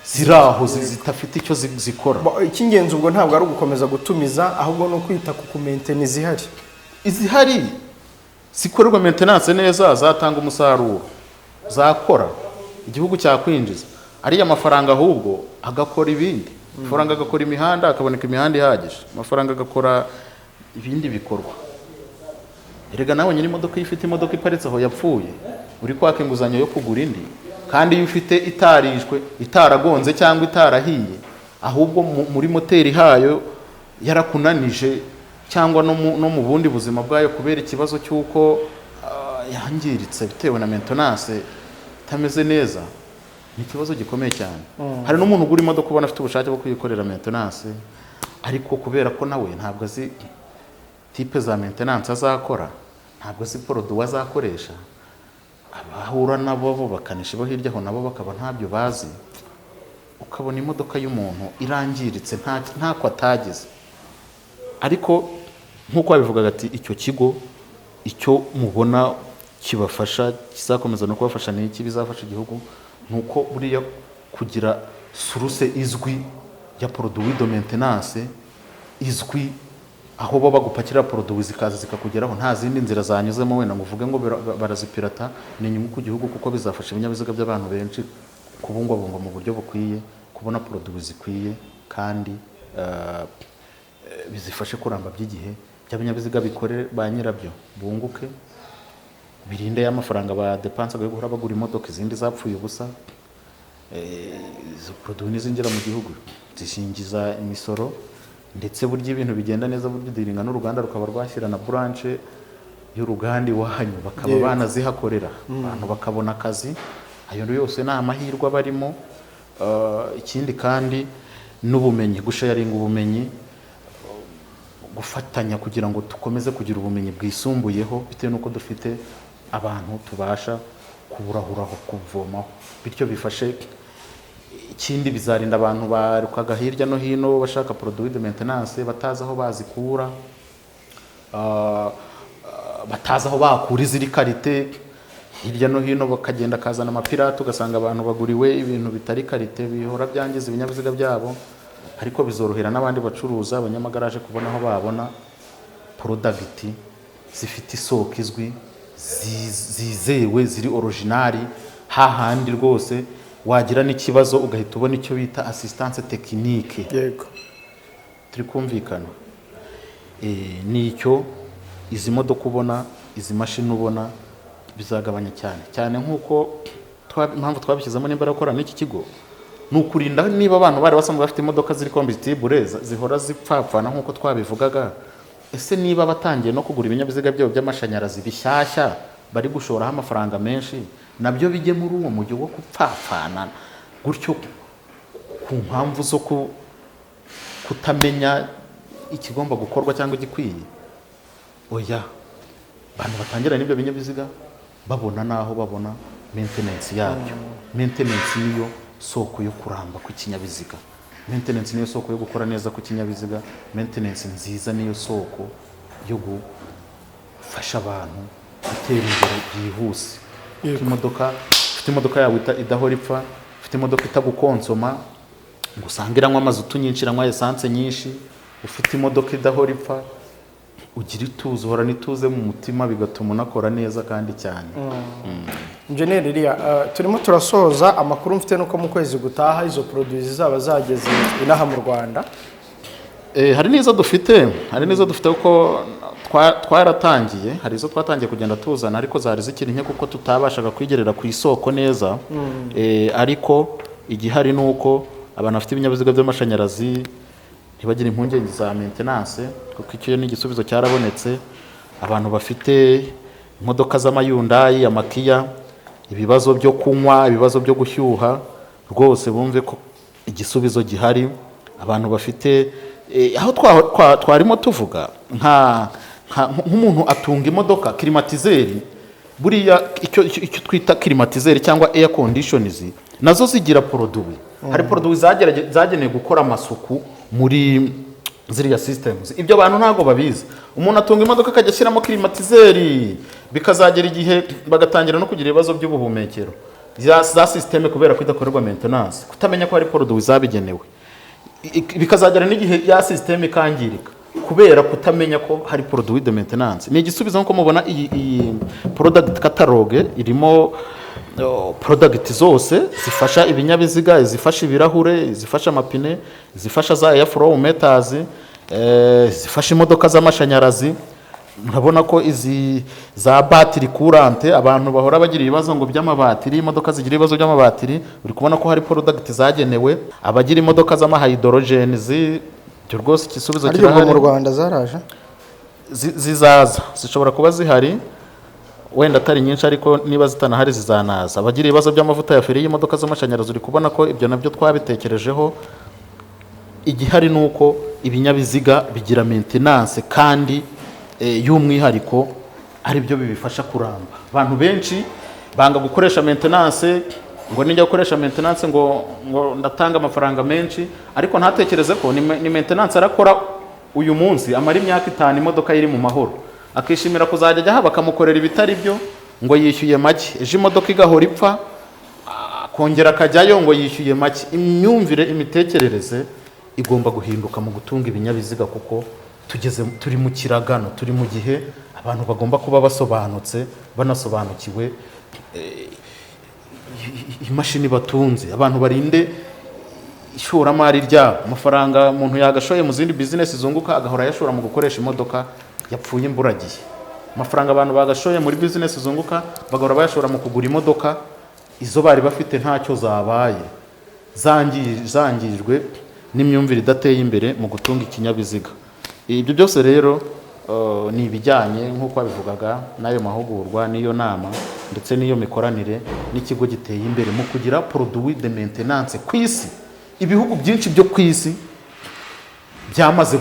ziri aho zidafite icyo zikora. Icy'ingenzi ubwo ntabwo ari ugukomeza gutumiza, ahubwo ni ukwita ku kumaintena izihari. Izihari zikorerwa maintenance neza zatanga umusaruro, zakora, igihugu cyakwinjiza ariya mafaranga, ahubwo agakora ibindi. Amafaranga agakora imihanda, akaboneka imihanda ihagije, amafaranga agakora ibindi bikorwa. Erega nawe nyiri imodoka, iyo ufite imodoka iparitse aho yapfuye, uri kwaka inguzanyo yo kugura indi, kandi iyo ufite itarishwe, itaragonze cyangwa itarahiye, ahubwo muri moteri hayo yarakunanije, cyangwa no mu bundi buzima bwayo kubera ikibazo cy'uko yangiritse bitewe na maintenance itameze neza, ni ikibazo gikomeye cyane. Hari n'umuntu ugura imodoka ubona afite ubushake bwo kuyikorera maintenance, ariko kubera ko nawe ntabwo azi type za maintenance azakora, ntabwo azi produit azakoresha, abahura nabo bo bakanishi bo hirya aho nabo bakaba ntabyo bazi, ukabona imodoka y'umuntu irangiritse ntako atagize. Ariko nk'uko babivugaga ati icyo kigo, icyo mubona kibafasha, kizakomeza no kubafasha, ni iki bizafasha igihugu? Ni uko buriya kugira source izwi ya produit de maintenance izwi, aho bo bagupakira produit zikaza zikakugeraho nta zindi nzira zanyuzemo, wenda ngo uvuge ngo barazipirata, ni inyungu ku gihugu, kuko bizafasha ibinyabiziga by'abantu benshi kubungwabungwa mu buryo bukwiye, kubona produit zikwiye, kandi bizifashe kuramba by'igihe. Bya binyabiziga bikore, ba nyirabyo bunguke, birinde ya mafaranga badepansaga yo guhora bagura imodoka izindi zapfuye ubusa. Izo produit nizinjira mu gihugu zishingiza imisoro, ndetse burya ibintu bigenda neza, burya udealinga n'uruganda rukaba rwashyira na branche y'uruganda iwanyu, bakaba banazihakorera, abantu bakabona akazi. Ayo yose ni amahirwe aba arimo. Ikindi kandi n'ubumenyi, gusharinga ubumenyi, gufatanya kugira ngo dukomeze kugira ubumenyi bwisumbuyeho bitewe n'uko dufite abantu tubasha kuburahuraho, kuvomaho, bityo bifashe. Ikindi bizarinda abantu barukaga hirya no hino bashaka produit de maintenance batazi aho bazikura, batazi aho bakura iziri qualité hirya no hino, bakagenda akazana amapirate, ugasanga abantu baguriwe ibintu bitari qualité, bihora byangiza ibinyabiziga byabo. Ariko bizorohera n'abandi bacuruza, abanyamagaraje, kubona aho babona product zifite isoko izwi, zizewe, ziri original, hahandi rwose wagira n'ikibazo ugahita ubona icyo bita assistance technique. Turi kumvikana? Ni icyo izi modoka ubona, izi mashini ubona bizagabanya cyane cyane. Nk'uko impamvu twabishyizemo n'imbaraga gukorana n'iki kigo ni ukurinda niba abantu bari basanzwe bafite imodoka ziri combustible zihora zipfapfana nk'uko twabivugaga, ese niba batangiye no kugura ibinyabiziga byabo by'amashanyarazi bishyashya bari gushoraho amafaranga menshi, nabyo bijye muri uwo mujyo wo gupfapfana gutyo ku mpamvu zo kutamenya ikigomba gukorwa cyangwa igikwiye? Oya, abantu batangira n'ibyo binyabiziga babona n'aho babona maintenance yabyo. Maintenance niyo soko yo kuramba kw'ikinyabiziga, maintenance niyo soko yo gukora neza kw'ikinyabiziga, maintenance nziza niyo soko yo gufasha abantu gutera imbere byihuse. Kuko imodoka, ufite imodoka yawe idahora ipfa, ufite imodoka itagukonsoma ngo usange iranywa mazutu nyinshi, iranywa essence nyinshi, ufite imodoka idahora ipfa, Ugira ituze, uhorana ituze mu mutima, bigatuma unakora neza kandi cyane. Engineer Elia, turimo turasoza. Amakuru mfite nuko mu kwezi gutaha izo produits zizaba zageze inaha mu Rwanda. Hari n'izo dufite kuko twaratangiye, hari izo twatangiye kugenda tuzana, ariko zari zikiri nke kuko tutabashaga kwigerera ku isoko neza. Ariko igihari ni uko abantu bafite ibinyabiziga by'amashanyarazi ntibagire impungenge za maintenance, kuko icyo ni igisubizo cyarabonetse. Abantu bafite imodoka z'ama Hyundai, ama Kia, ibibazo byo kunywa, ibibazo byo gushyuha, rwose bumve ko igisubizo gihari. Abantu bafite aho twarimo tuvuga nk'umuntu atunga imodoka climatiseur, buriya icyo twita climatiseur cyangwa air conditions nazo zigira produit. Hari produit zagenewe gukora amasuku muri ziriya systems. Ibyo abantu ntabwo babizi. Umuntu atunga imodoka akajya ashyiramo climatiseur, bikazagera igihe bagatangira no kugira ibibazo by'ubuhumekero za système kubera ko idakorerwa maintenance, kutamenya ko hari produit zabigenewe. Bikazagera n'igihe ya système ikangirika kubera kutamenya ko hari produit de maintenance. Ni igisubizo nk'uko mubona iyi product catalogue irimo, oh, product zose zifasha ibinyabiziga, izifasha ibirahure, izifasha amapine, izifasha za air flow meters, zifasha imodoka z'amashanyarazi. Murabona ko izi za battery coolant, abantu bahora bagira ibibazo ngo by'amabatiri, imodoka zigira ibibazo by'amabatiri, uri kubona ko hari product zagenewe abagira imodoka z'ama hydrogens. Ibyo rwose igisubizo Ariko ubwo mu kirahari. Rwanda zaraje? Zizaza, zishobora kuba zihari wenda atari nyinshi, ariko niba zitanahari zizanaza. Abagira ibibazo by'amavuta ya feri y'imodoka z'amashanyarazi, uri kubona ko ibyo nabyo twabitekerejeho. Igihari ni uko ibinyabiziga bigira maintenance kandi y'umwihariko, ari byo bibifasha kuramba. Abantu benshi banga gukoresha maintenance, ngo nijya gukoresha maintenance ngo ndatanga amafaranga menshi, ariko ntatekereze ko ni maintenance arakora uyu munsi amara imyaka 5 imodoka ye iri mu mahoro, akishimira kuzajya ajya aha bakamukorera ibitari byo ngo yishyuye make, ejo imodoka igahora ipfa, akongera akajyayo ngo yishyuye make. Imyumvire, imitekerereze igomba guhinduka mu gutunga ibinyabiziga, kuko tugeze, turi mu kiragano, turi mu gihe abantu bagomba kuba basobanutse, banasobanukiwe imashini batunze. Abantu barinde ishoramari ryabo, amafaranga umuntu yagashoye mu zindi bizinesi zunguka agahora ayashora mu gukoresha imodoka yapfuye imburagihe. Amafaranga abantu bagashoye muri bizinesi zunguka bagahora bayashora mu kugura imodoka izo bari bafite ntacyo zabaye, zangijwe n'imyumvire idateye imbere mu gutunga ikinyabiziga. Ibyo byose rero ni ibijyanye, nk'uko babivugaga, n'ayo mahugurwa n'iyo nama ndetse n'iyo mikoranire n'ikigo giteye imbere mu kugira produit de maintenance ku isi. Ibihugu byinshi byo ku isi byamaze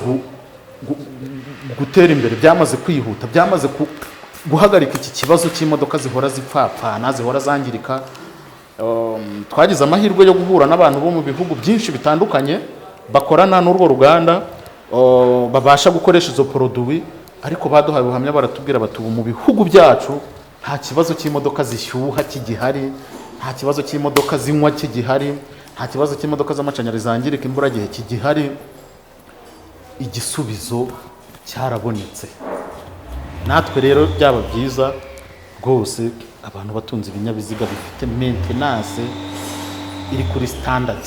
gutera imbere, byamaze kwihuta, byamaze guhagarika iki kibazo cy'imodoka zihora zipfapfana, zihora zangirika. Twagize amahirwe yo guhura n'abantu bo mu bihugu byinshi bitandukanye bakorana n'urwo ruganda, babasha gukoresha izo produit, ariko baduhaye ubuhamya, baratubwira bati: "Ubu mu bihugu byacu nta kibazo cy'imodoka zishyuha kigihari, nta kibazo cy'imodoka zinywa kigihari, nta kibazo cy'imodoka z'amashanyarazi zangirika imburagihe kigihari." Igisubizo cyarabonetse. Natwe rero byaba byiza rwose abantu batunze ibinyabiziga bifite maintenance iri kuri standard.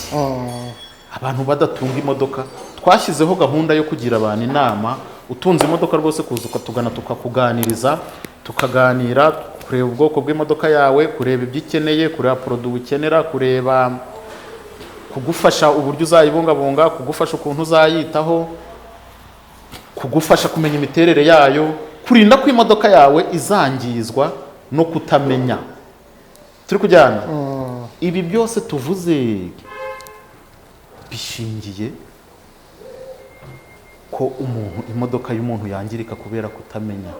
Abantu badatunga imodoka, twashyizeho gahunda yo kugira abantu inama. Utunze imodoka rwose kuza ukatugana, tukakuganiriza, tukaganira, kureba ubwoko bw'imodoka yawe, kureba ibyo ikeneye, kureba produit ukenera, kureba kugufasha uburyo uzayibungabunga, kugufasha ukuntu uzayitaho, kugufasha kumenya imiterere yayo, kurinda ko imodoka yawe izangizwa no kutamenya. Turi kujyana? Ibi byose tuvuze bishingiye ko umuntu, imodoka y'umuntu yangirika kubera kutamenya.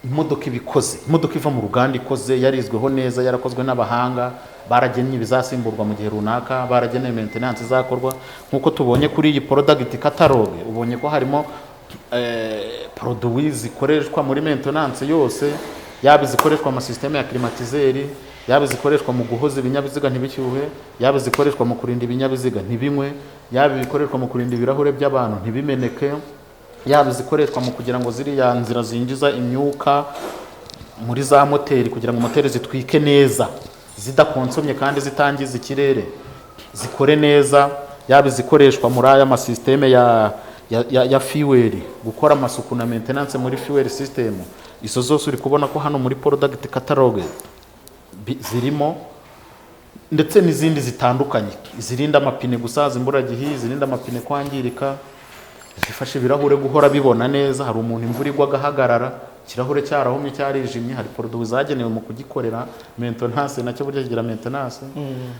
Imodoka iba ikoze, imodoka iva mu ruganda ikoze, yarizweho neza, yarakozwe n'abahanga, baragennye ibizasimburwa mu gihe runaka, barageneye maintenance izakorwa. Nk'uko tubonye kuri iyi product catalogue, ubonye ko harimo produit zikoreshwa muri maintenance yose, yaba izikoreshwa mu système ya climatiseur, yaba izikoreshwa mu guhoza ibinyabiziga ntibishyuhe, yaba izikoreshwa mu kurinda ibinyabiziga ntibinywe, yaba ibikoreshwa mu kurinda ibirahure by'abantu ntibimeneke. Yaba izikoreshwa mu kugira ngo ziriya nzira zinjiza imyuka muri za moteri, kugira ngo moteri zitwike neza zidakonsomye kandi zitangiza ikirere, zikore neza. Yaba izikoreshwa muri aya masisiteme ya fuel, gukora amasuku na maintenance muri fuel system, izo zose uri kubona ko hano muri product catalog zirimo, ndetse n'izindi zitandukanye: izirinda amapine gusaza imburagihe, izirinda amapine kwangirika, zifasha ibirahure guhora bibona neza. Hari umuntu imvura igwa agahagarara, ikirahure cyarahumye, cyarijimye. Hari produit zagenewe mu kugikorera maintenance, nacyo burya kigira maintenance.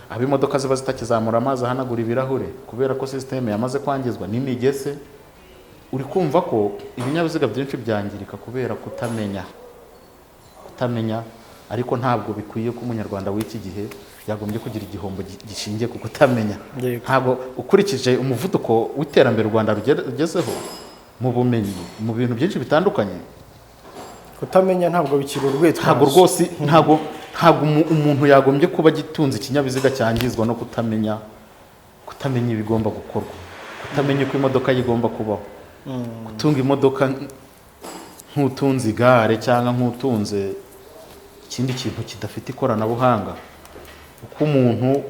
Aho imodoka ziba zitakizamura amazi ahanagura ibirahure kubera ko system yamaze kwangizwa n'imigese. Uri kumva ko ibinyabiziga byinshi byangirika kubera kutamenya. Ariko ntabwo bikwiye ko Umunyarwanda w'iki gihe yagombye kugira igihombo gishingiye ku kutamenya. Ntabwo, ukurikije umuvuduko w'iterambere u Rwanda rugezeho mu bumenyi, mu bintu byinshi bitandukanye, Kutamenya ntabwo bikiri urwitwazo. Ntabwo rwose, ntabwo umuntu yagombye kuba agitunze ikinyabiziga cyangizwa no kutamenya ibigomba gukorwa, kutamenya uko imodoka ye igomba kubaho. Gutunga imodoka nk'utunze igare cyangwa nk'utunze ikindi kintu kidafite ikoranabuhanga, uko umuntu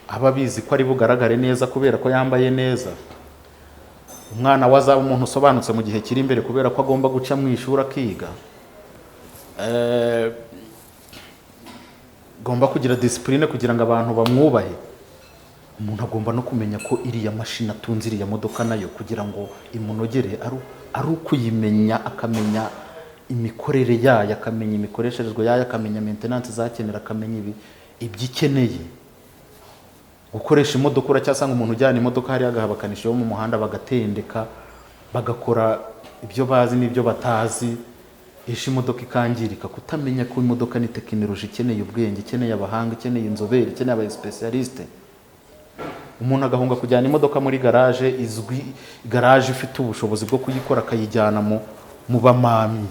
aba abizi ko ari bugaragare neza kubera ko yambaye neza, umwana we azaba umuntu usobanutse mu gihe kiri imbere kubera ko agomba guca mu ishuri akiga, agomba kugira discipline kugira ngo abantu bamwubahe. Umuntu agomba no kumenya ko iriya mashini atunze, iriya modoka nayo, kugira ngo imunogere ari ukuyimenya, akamenya imikorere yayo, akamenya imikoresherezwe yayo, akamenya maintenance izakenera, akamenya ibyo ikeneye. Gukoresha imodoka, uracyasanga umuntu ujyana imodoka hariya agaha abakanishi bo mu muhanda, bagatendeka, bagakora ibyo bazi n'ibyo batazi, isha imodoka ikangirika. Kutamenya ko imodoka ni tekinoloji ikeneye ubwenge, ikeneye abahanga, ikeneye inzobere, ikeneye aba spécialiste. Umuntu agahunga kujyana imodoka muri garage izwi, garage ifite ubushobozi bwo kuyikora, akayijyana mu bamamyi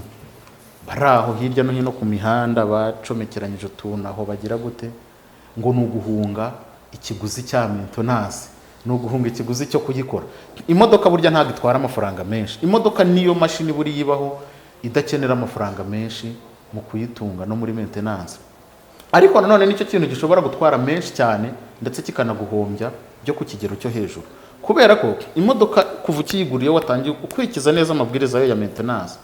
bari aho hirya no hino ku mihanda, bacomekeranyije utuntu aho, bagira gute, ngo ni uguhunga ikiguzi cya maintenance, ni uguhunga ikiguzi cyo kuyikora. Imodoka burya ntabwo itwara amafaranga menshi. Imodoka niyo mashini buriya ibaho idakenera amafaranga menshi mu kuyitunga no muri maintenance, ariko nanone nicyo kintu gishobora gutwara menshi cyane, ndetse kikanaguhombya byo ku kigero cyo hejuru, kubera ko imodoka kuva ukiyigura, iyo watangiye ukurikiza neza amabwiriza yayo ya maintenance,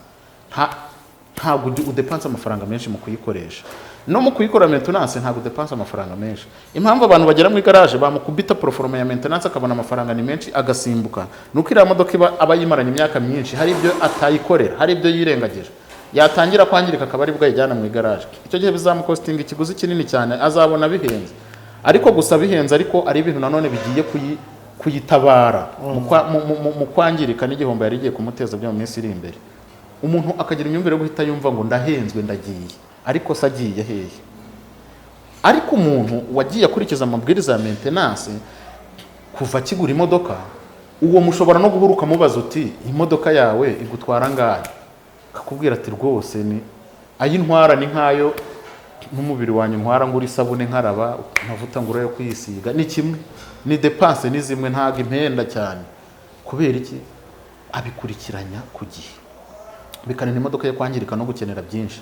ntabwo udepansa amafaranga menshi mu kuyikoresha no mu kuyikora maintenance. Ntabwo udepansa amafaranga menshi. Impamvu abantu bagera muri garage bamukubita proforma ya maintenance, akabona amafaranga ni menshi, agasimbuka, ni uko iriya modoka iba aba yimaranye imyaka myinshi, hari ibyo atayikorera, hari ibyo yirengagije. Yatangira kwangirika akaba aribwo ayijyana mu igaraje. Icyo gihe bizamukostinga ikiguzi kinini cyane, azabona bihenze, ariko gusa bihenze, ariko ari ibintu nanone bigiye kuyitabara mu kwangirika n'igihombo yari igiye kumuteza byo mu minsi iri imbere. Umuntu akagira imyumvire yo guhita yumva ngo ndahenzwe, ndagiye, ariko se agiye hehe? Ariko umuntu wagiye akurikiza amabwiriza ya maintenance kuva akigura imodoka, uwo mushobora no guhura ukamubaza uti: "Imodoka yawe igutwara angahe?" Akakubwira ati: "Rwose ni ayintwara ni nkayo n'umubiri wanjye ntwara, ngura isabune nkaraba, amavuta ngura yo kwisiga, ni kimwe, ni dépenses ni zimwe, ntabwo impenda cyane." Kubera iki? Abikurikiranya ku gihe, bikarinda imodoka yo kwangirika no gukenera byinshi.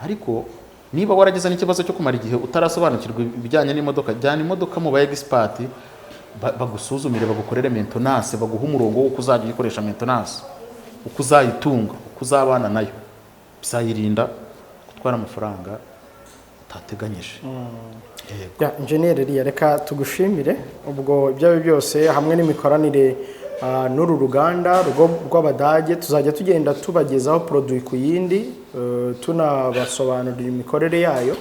Ariko niba waragize n'ikibazo cyo kumara igihe utarasobanukirwa ibijyanye n'imodoka, jyana imodoka mu ba expert, bagusuzumire, bagukorere maintenance, baguhe umurongo w'uko uzajya uyikoresha maintenance, uko uzayitunga, uko uzabana nayo. Bizayirinda gutwara amafaranga utateganyije. Yego. Ya, Engineer Elia, reka tugushimire. Ubwo ibyo ari byo byose, hamwe n'imikoranire n'uru ruganda rw'Abadage, tuzajya tugenda tubagezaho produit ku yindi, tunabasobanurira imikorere yayo,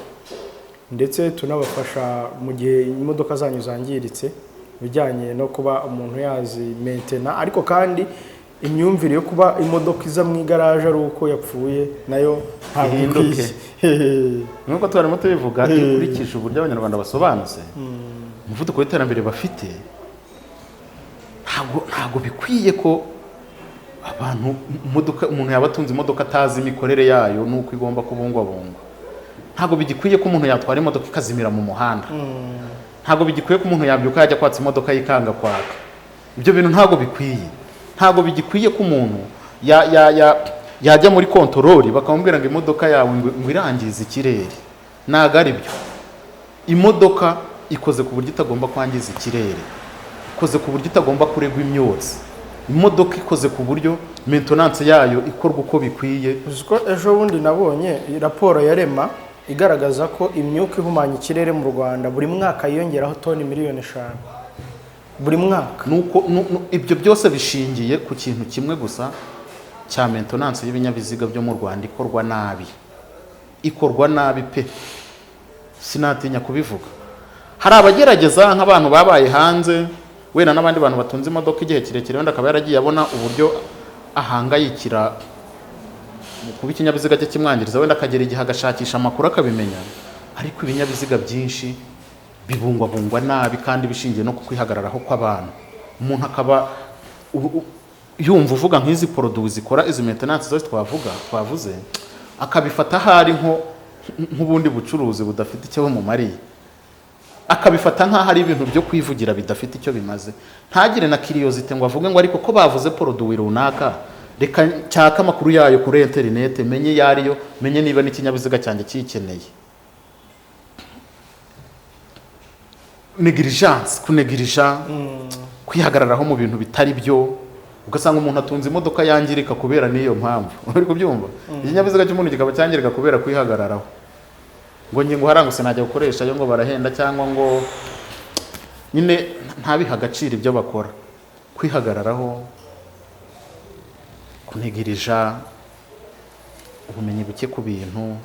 ndetse tunabafasha mu gihe imodoka zanyu zangiritse, bijyanye no kuba umuntu yazi maintena. Ariko kandi imyumvire yo kuba imodoka iza mu igaraje ari uko yapfuye nayo ntabwo Ihinduke. ikwiye. Nk'uko twarimo tubivuga, iyo ukurikije uburyo Abanyarwanda basobanutse, umuvuduko w'iterambere bafite, ntabwo bikwiye ko abantu imodoka, umuntu yaba atunze imodoka atazi imikorere yayo n'uko igomba kubungwabungwa. Ntabwo bigikwiye ko umuntu yatwara imodoka ikazimira mu muhanda. Ntabwo bigikwiye ko umuntu yabyuka yajya kwatsa imodoka yikanga kwaka. Ibyo bintu ntabwo bikwiye, ntabwo bigikwiye ko umuntu Yajya muri contrôle, bakamubwira ngo imodoka yawe ngo irangiza ikirere. Ntabwo ari byo. Imodoka ikoze ku buryo itagomba kwangiza ikirere, ikoze ku buryo itagomba kuregwa imyotsi. Imodoka ikoze ku buryo maintenance yayo ikorwa uko bikwiye. Uzi ko ejo bundi nabonye raporo ya REMA igaragaza ko imyuka ihumanya ikirere mu Rwanda buri mwaka yiyongeraho toni 5 miliyoni buri mwaka? Nuko ibyo byose bishingiye ku kintu kimwe gusa cya maintenance y'ibinyabiziga byo mu Rwanda ikorwa nabi, ikorwa nabi pe, sinatinya kubivuga. Hari abagerageza, nk'abantu babaye hanze wenda, n'abandi bantu batunze imodoka igihe kirekire, wenda akaba yaragiye abona uburyo ahangayikira mu kuba ikinyabiziga cye kimwangiriza, wenda akagera igihe agashakisha amakuru akabimenya. Ariko ibinyabiziga byinshi bibungwabungwa nabi, kandi bishingiye no ku kwihagararaho kw'abantu. Umuntu akaba yumva uvuga nk'izi produits zikora izi maintenance zose twavuze, akabifata ahari nk'ubundi bucuruzi budafite icyo bumumariye, akabifata nk'aho ari ibintu byo kwivugira bidafite icyo bimaze, ntagire na curiosité ngo avuge ngo ariko ko bavuze produit runaka, reka nshake amakuru yayo kuri interinete, menye iyo ariyo, menye niba n'ikinyabiziga cyanjye kiyikeneye. Négligence, kunegirija, kwihagararaho mu bintu bitari byo, ugasanga umuntu atunze imodoka yangirika kubera n'iyo mpamvu. Uri kubyumva? Ikinyabiziga cy'umuntu kikaba cyangirika kubera kwihagararaho, ngo nge ngo haranguse najya gukoresha yo, ngo barahenda, cyangwa ngo nyine ntabihe agaciro ibyo bakora. Kwihagararaho, kunegirija, ubumenyi buke ku bintu,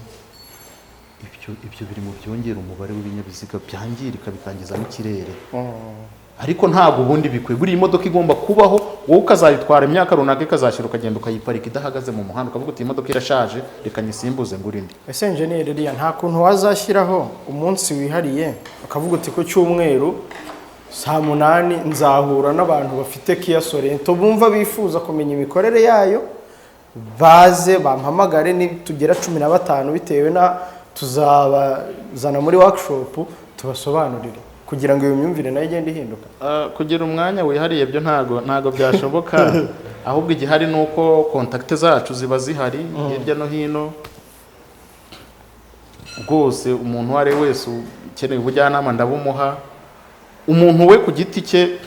ibyo biri mu byongera umubare w'ibinyabiziga byangirika, bikangiza n'ikirere. Ariko ntabwo ubundi bikwiye. Buriya imodoka igomba kubaho, wowe ukazayitwara imyaka runaka ikazashyira, ukagenda ukayiparika idahagaze mu muhanda, ukavuga uti: "Imodoka irashaje, reka nyisimbuze ngure indi." Ese enjeniyeri Eliya, nta kuntu wazashyiraho umunsi wihariye ukavuga uti: "Ku cyumweru saa 8 nzahura n'abantu bafite Kia Sorento bumva bifuza kumenya imikorere yayo, baze bampamagare, nitugera 15 bitewe na tuzabazana muri workshop tubasobanurire," kugira ngo iyo myumvire nayo igende ihinduka? Kugira umwanya wihariye byo ntago byashoboka. Ahubwo igihari ni uko contact zacu ziba zihari hirya no hino rwose. Umuntu uwo ari we wese ukeneye ubujyanama ndabumuha. Umuntu we ku giti cye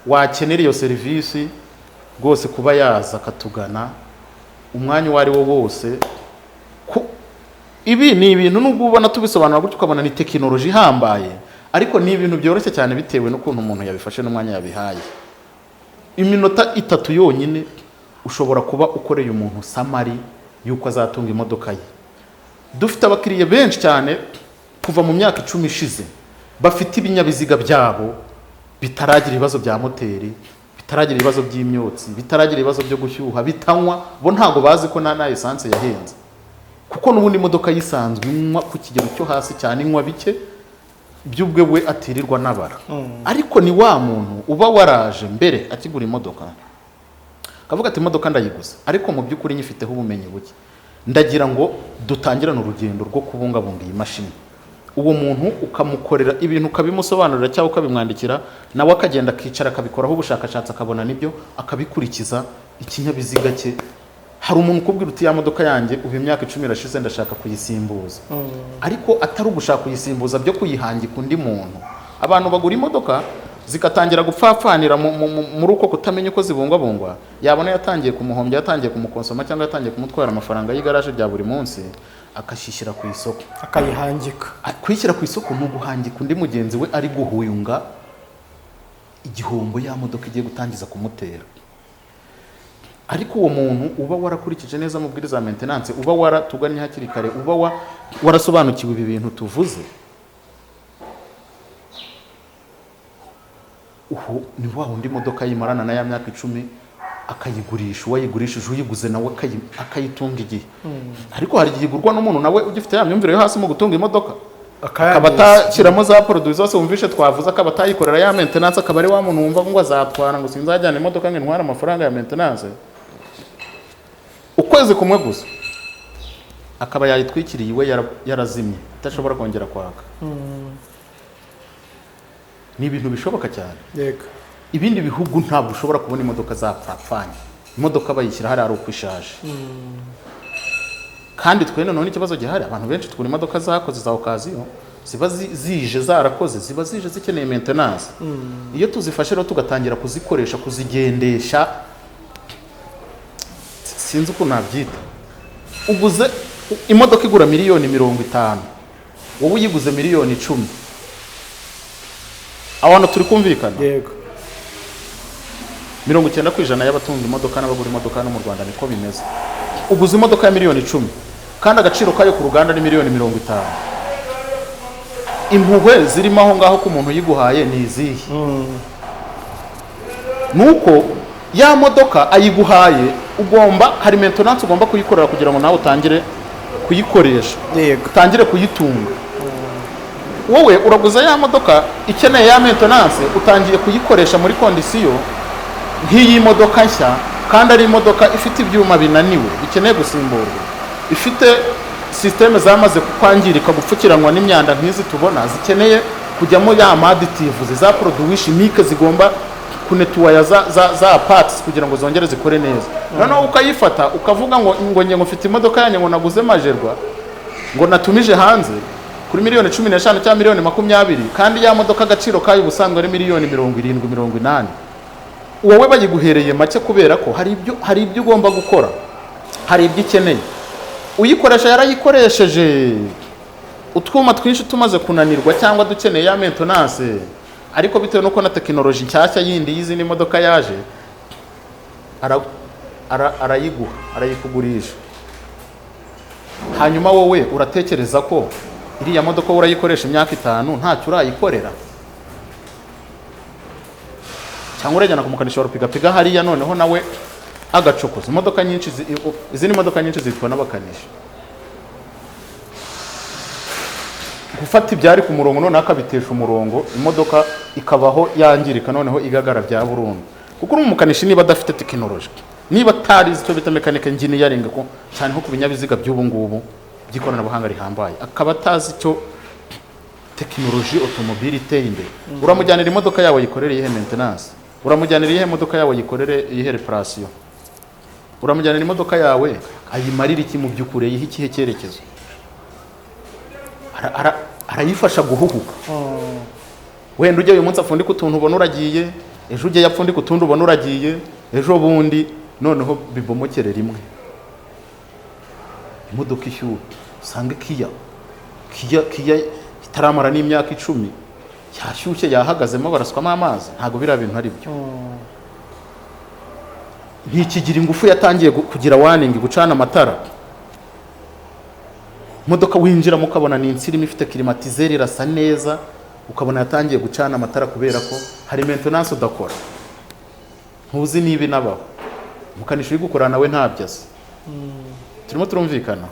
wakenera iyo serivisi rwose, kuba yaza akatugana umwanya uwo ari wo wose. Ibi ni ibintu, nubwo ubona tubisobanura gutyo ukabona ni tekinoloji ihambaye, ariko ni ibintu byoroshye cyane bitewe n'ukuntu umuntu yabifashe n'umwanya yabihaye. Iminota 3 yonyine ushobora kuba ukoreye umuntu summary y'uko azatunga imodoka ye. Dufite abakiriya benshi cyane kuva mu myaka 10 ishize bafite ibinyabiziga byabo bitaragira ibibazo bya moteri, bitaragira ibibazo by'imyotsi, bitaragira ibibazo byo gushyuha, bitanywa. Bo ntabwo bazi ko na essence yahenze, kuko n'ubundi imodoka yisanzwe inywa ku kigero cyo hasi cyane, inywa bike by'ubwe we atirirwa nabara. Ariko ni wa muntu uba waraje mbere akigura imodoka, akavuga ati: "Imodoka ndayiguze, ariko mu by'ukuri nyifiteho ubumenyi buke, ndagira ngo dutangirane urugendo rwo kubungabunga iyi mashini." Uwo muntu ukamukorera ibintu, ukabimusobanurira cyangwa ukabimwandikira, nawe akagenda akicara akabikoraho ubushakashatsi, akabona nibyo, akabikurikiza, ikinyabiziga cye. Hari umuntu ukubwira uti: "Ya modoka yanjye ubu imyaka 10 irashize, ndashaka kuyisimbuza," ariko atari ugushaka kuyisimbuza byo kuyihangika undi muntu. Abantu bagura imodoka zigatangira gupfapfanira muri uko kutamenya uko zibungwabungwa, yabona yatangiye kumuhombya, yatangiye kumukonsoma cyangwa yatangiye kumutwara amafaranga y'igaraje rya buri munsi, akashyishyira ku isoko. Akayihangika. Kuyishyira ku isoko ni uguhangika undi mugenzi we, ari guhuyunga igihombo ya modoka igiye gutangiza kumutera. Ariko uwo muntu uba warakurikije neza amabwiriza ya maintenance, uba waratugannye hakiri kare, uba warasobanukiwe ibi bintu tuvuze, uhu ni wa wundi imodoka yimarana na ya myaka 10, akayigurisha uwayigurishije, uyiguze nawe akayitunga igihe. Ariko hari igihe igurwa n'umuntu nawe ugifite ya myumvire yo hasi mu gutunga imodoka, akaba atashyiramo za produits zose wumvishe twavuze, akaba atayikorera ya maintenance, akaba ari wa muntu wumva ngo azatwara, ngo sinzajyana imodoka ngo intware amafaranga ya maintenance. Ukwezi kumwe gusa akaba yayitwikiriye iwe, yarazimye, idashobora kongera kwaka. Ni ibintu bishoboka cyane. Yego. Ibindi bihugu ntabwo ushobora kubona imodoka zapfapfanye. Imodoka bayishyira hariya ari uko ishaje. Kandi twe noneho n'ikibazo gihari, abantu benshi tugura imodoka zakoze za occasion, ziba zije zarakoze, ziba zije zikeneye maintenance. Iyo tuzifashe rero tugatangira kuzikoresha, kuzigendesha, sinzi ukuntu nabyita. Uguze imodoka igura miliyoni 50, wowe uyiguze miliyoni 10. Aho hantu turi kumvikana? Yego. 90% y'abatunga imodoka n'abagura imodoka hano mu Rwanda niko bimeze. Uguze imodoka ya miliyoni 10 kandi agaciro kayo ku ruganda ni miliyoni 50. Impuhwe zirimo aho ngaho ko umuntu uyiguhaye ni izihe? Nuko ya modoka ayiguhaye, ugomba, hari maintenance ugomba kuyikorera kugira ngo nawe utangire kuyikoresha, utangire kuyitunga. Wowe uraguza ya modoka ikeneye ya maintenance, utangiye kuyikoresha muri condition nk'iyi modoka nshya, kandi ari imodoka ifite ibyuma binaniwe bikeneye gusimburwa, ifite système zamaze kwangirika, gupfukiranwa n'imyanda nk'izi tubona, zikeneye kujyamo ya ma additifs, za produits chimiques zigomba kunettoyer za parts kugira ngo zongere zikore neza. Noneho ukayifata ukavuga ngo nge ngo mfite imodoka yanjye, ngo naguze Magerwa, ngo natumije hanze kuri miliyoni 15 cyangwa miliyoni 20, kandi ya modoka agaciro kayo ubusanzwe ari miliyoni 70, 80. Wowe bayiguhereye make kubera ko hari ibyo ugomba gukora, hari ibyo ikeneye. Uyikoresha yarayikoresheje, utwuma twinshi tumaze kunanirwa cyangwa dukeneye ya maintenance, ariko bitewe n'uko na tekinoloji nshyashya yindi y'izindi modoka yaje, arayiguha, arayikugurisha. Hanyuma wowe uratekereza ko iriya modoka wowe urayikoresha imyaka 5 ntacyo urayikorera, cyangwa urajyana ku mukanishi wa rupigapiga hariya, noneho nawe agacokoza imodoka nyinshi. Izindi modoka nyinshi zitwa n'abakanishi gufata ibyari ku murongo, noneho akabitesha umurongo, imodoka ikabaho yangirika, noneho igagara bya burundu. Kuko uri umukanishi, niba adafite tekinoloji, niba atarizi icyo bita mechanical engineering, ko cyane nko ku binyabiziga by'ubu ngubu by'ikoranabuhanga rihambaye, akaba atazi icyo tekinoloji automobile iteye imbere, uramujyanira imodoka yawe yikorere iyihe maintenance? Uramujyanira iyihe modoka yawe yikorere iyihe réparation? Uramujyanira imodoka yawe ayimarire iki mu by'ukuri, ayihe ikihe cyerekezo? Arayifasha guhuhuka? Wenda ujya uyu munsi apfundika utuntu ubona uragiye, ejo ujye apfundika utundi ubona uragiye, ejo bundi noneho bibomokere rimwe, imodoka ishyuha, usange Kia itaramara n'imyaka 10 yashyushye, yahagazemo, baraswamo amazi. Ntabwo biriya bintu ari byo. Ntikigira ingufu, yatangiye kugira warning, gucana amatara. Imodoka winjiramo ukabona ni insirimu, ifite climatiseur, irasa neza, ukabona yatangiye gucana amatara kubera ko hari maintenance udakora, ntuzi niba inabaho. Umukanishi uri gukora nawe ntabyo azi. Turimo turumvikana?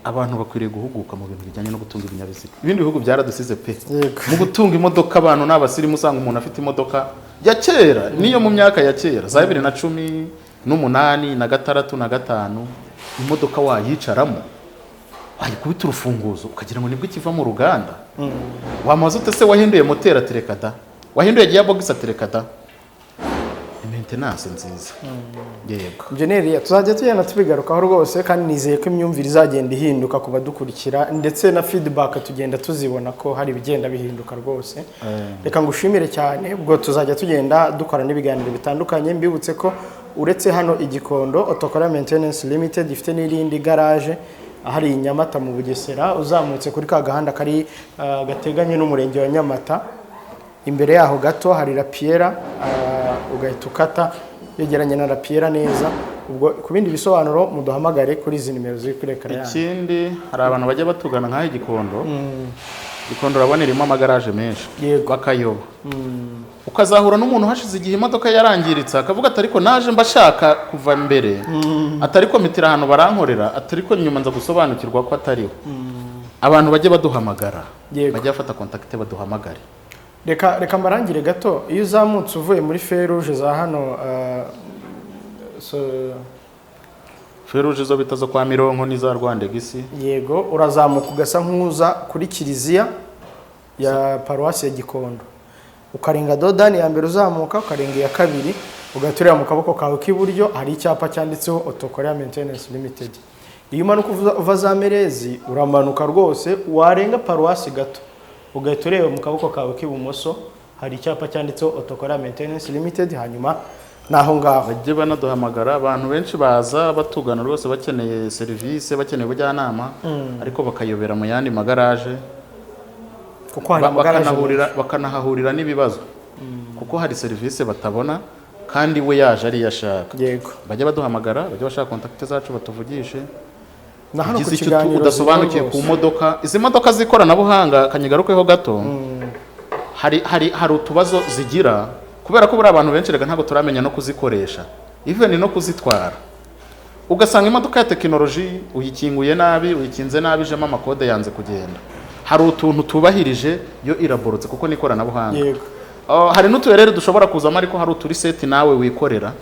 Abantu bakwiriye guhuguka mu bintu bijyanye no gutunga ibinyabiziga. Ibindi bihugu byaradusize pe. Mu gutunga imodoka, abantu ni abasirimu. Usanga umuntu afite imodoka ya kera, niyo mu myaka ya kera za 2018 na 6 na 5, imodoka wayicaramo, wayikubita urufunguzo ukagira ngo nibwo ikiva mu ruganda. Wamaze ute se? Wahinduye moteri? Atereka da. Wahinduye gearbox? Atereka da. Ni maintenance nziza, yego. Engineer, tuzajya tugenda tubigarukaho rwose, kandi nizeye ko imyumvire izagenda ihinduka ku badukurikira, ndetse na feedback tugenda tuzibona ko hari ibigenda bihinduka rwose. Reka ngushimire cyane. Ubwo tuzajya tugenda dukora n'ibiganiro bitandukanye. Mbibutse ko uretse hano i Gikondo, Otokora Maintenance Limited ifite n'irindi garage ahari i Nyamata mu Bugesera, uzamutse kuri ka gahanda kari gateganye n'umurenge wa Nyamata, imbere yaho gato hari Rapiera, ugahita ukata yegeranye na Rapiera neza. Ubwo ku bindi bisobanuro muduhamagare kuri izi nimero ziri kuri écran yanyu. Ikindi, hari abantu bajya batugana nk'aho i Gikondo. Gikondo urabona irimo amagaraje menshi, bakayoba. Ukazahura n'umuntu hashize igihe imodoka yarangiritse, akavuga ati: "Ariko naje mbashaka kuva mbere," atari ko mitira ahantu barankorera, atari ko nyuma nza gusobanukirwa ko atariho. Abantu bajye baduhamagara, bajye bafata contact baduhamagare. Reka mbarangire gato. Iyo uzamutse uvuye muri feruje za hano, so, Feruje zo bita zo kwa Mironko n'iza Rwandegisi. Yego, urazamuka ugasa nk'uza kuri kiliziya ya paruwasi ya Gikondo. Ukarenga dodani ya mbere uzamuka, ukarenga iya kabiri, ugahita ureba mu kaboko kawe k'iburyo, hari icyapa cyanditseho Auto Korea Maintenance Limited. Iyo umanuka uva za Merezi, uramanuka rwose, warenga paruwasi gato, ugahita ureba mu kaboko kawe k'ibumoso, hari icyapa cyanditseho Auto Korea Maintenance Limited. Hanyuma naho ngaho. Bajye banaduhamagara. Abantu benshi baza batugana rwose bakeneye serivisi, bakeneye ubujyanama, ariko bakayobera mu yandi magaraje. Kuko hari amagaraje. Bakanahahurira n'ibibazo kuko hari serivisi batabona kandi we yaje ariyo ashaka. Bajye baduhamagara, bajye bashaka contact zacu batuvugishe. Na hano ku Ugize icyo kiganiro udasobanukiwe ku rwose. modoka, izi modoka z'ikoranabuhanga, kanyigarukeho gato, hari utubazo zigira kubera ko buriya abantu benshi reka ntabwo turamenya no kuzikoresha, even no kuzitwara. Ugasanga imodoka ya tekinoloji uyikinguye nabi, uyikinze nabi, ijemo amakode yanze kugenda, hari utuntu tubahirije, yo iraborotse kuko ni ikoranabuhanga. Hari n'uturere dushobora kuzamo, ariko hari uturiseti nawe wikorera,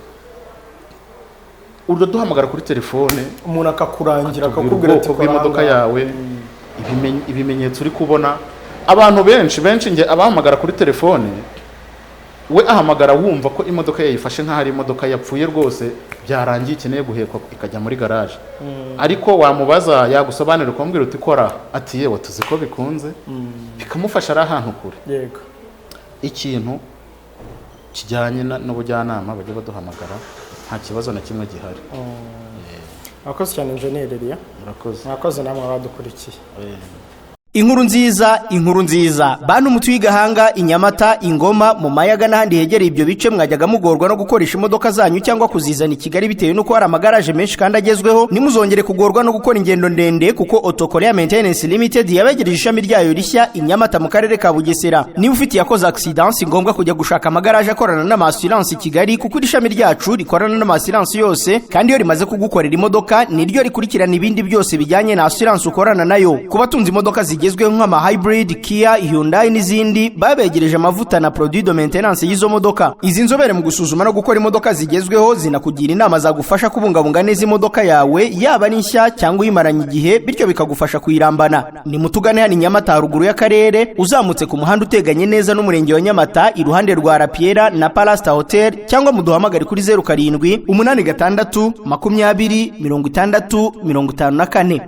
uraduhamagara kuri telefone, umuntu akakurangira, akubwira akakubwira ati ubwoko bw'imodoka "Kora ahangaha." yawe, ibimenyetso uri kubona. Abantu benshi benshi nge abahamagara kuri telefone, we ahamagara wumva ko imodoka ye yifashe nk'aho ari imodoka yapfuye rwose, byarangiye, ikeneye guhekwa ikajya muri garaje. Ariko wamubaza yagusobanurira, ukamubwira uti kora, ati yewe tuzi ko bikunze, bikamufasha ari ahantu kure. Ikintu kijyanye n'ubujyanama bajya baduhamagara, nta kibazo na kimwe gihari. Mwakoze cyane, Enjeniyeri Eliya. Murakoze. Mwakoze namwe abadukurikiye. Inkuru nziza, inkuru nziza, bantu mutuye i Gahanga, i Nyamata, Ingoma, mu Mayaga n'ahandi hegereye ibyo bice, mwajyaga mugorwa no gukoresha imodoka zanyu cyangwa kuzizana i Kigali bitewe n'uko hari amagaraje menshi kandi agezweho. Nimuzongere kugorwa no gukora ingendo ndende, kuko Auto Korea Maintenance Limited yabegereje ishami ryayo rishya i Nyamata mu karere ka Bugesera. Niba ufite yakoze accident, si ngombwa kujya gushaka amagaraje akorana n'ama assurance i Kigali, kuko iri shami ryacu rikorana n'ama assurance yose, kandi iyo rimaze kugukorera imodoka niryo rikurikirana ibindi byose bijyanye na assurance ukorana nayo. Ku batunze imodoka zigezweho nk'ama hybrid, Kia, Hyundai n'izindi, babegereje amavuta na produit de maintenance y'izo modoka. Izi nzobere mu gusuzuma no gukora imodoka zigezweho zinakugira inama zagufasha kubungabunga neza imodoka yawe, yaba ari nshya cyangwa uyimaranye igihe, bityo bikagufasha kuyirambana. Ni mutugane hano i Nyamata, haruguru y'akarere, uzamutse ku muhanda uteganye neza n'umurenge wa Nyamata, iruhande rwa Rapiera na Palasta Hotel, cyangwa muduhamagare kuri 0786 20 60 54.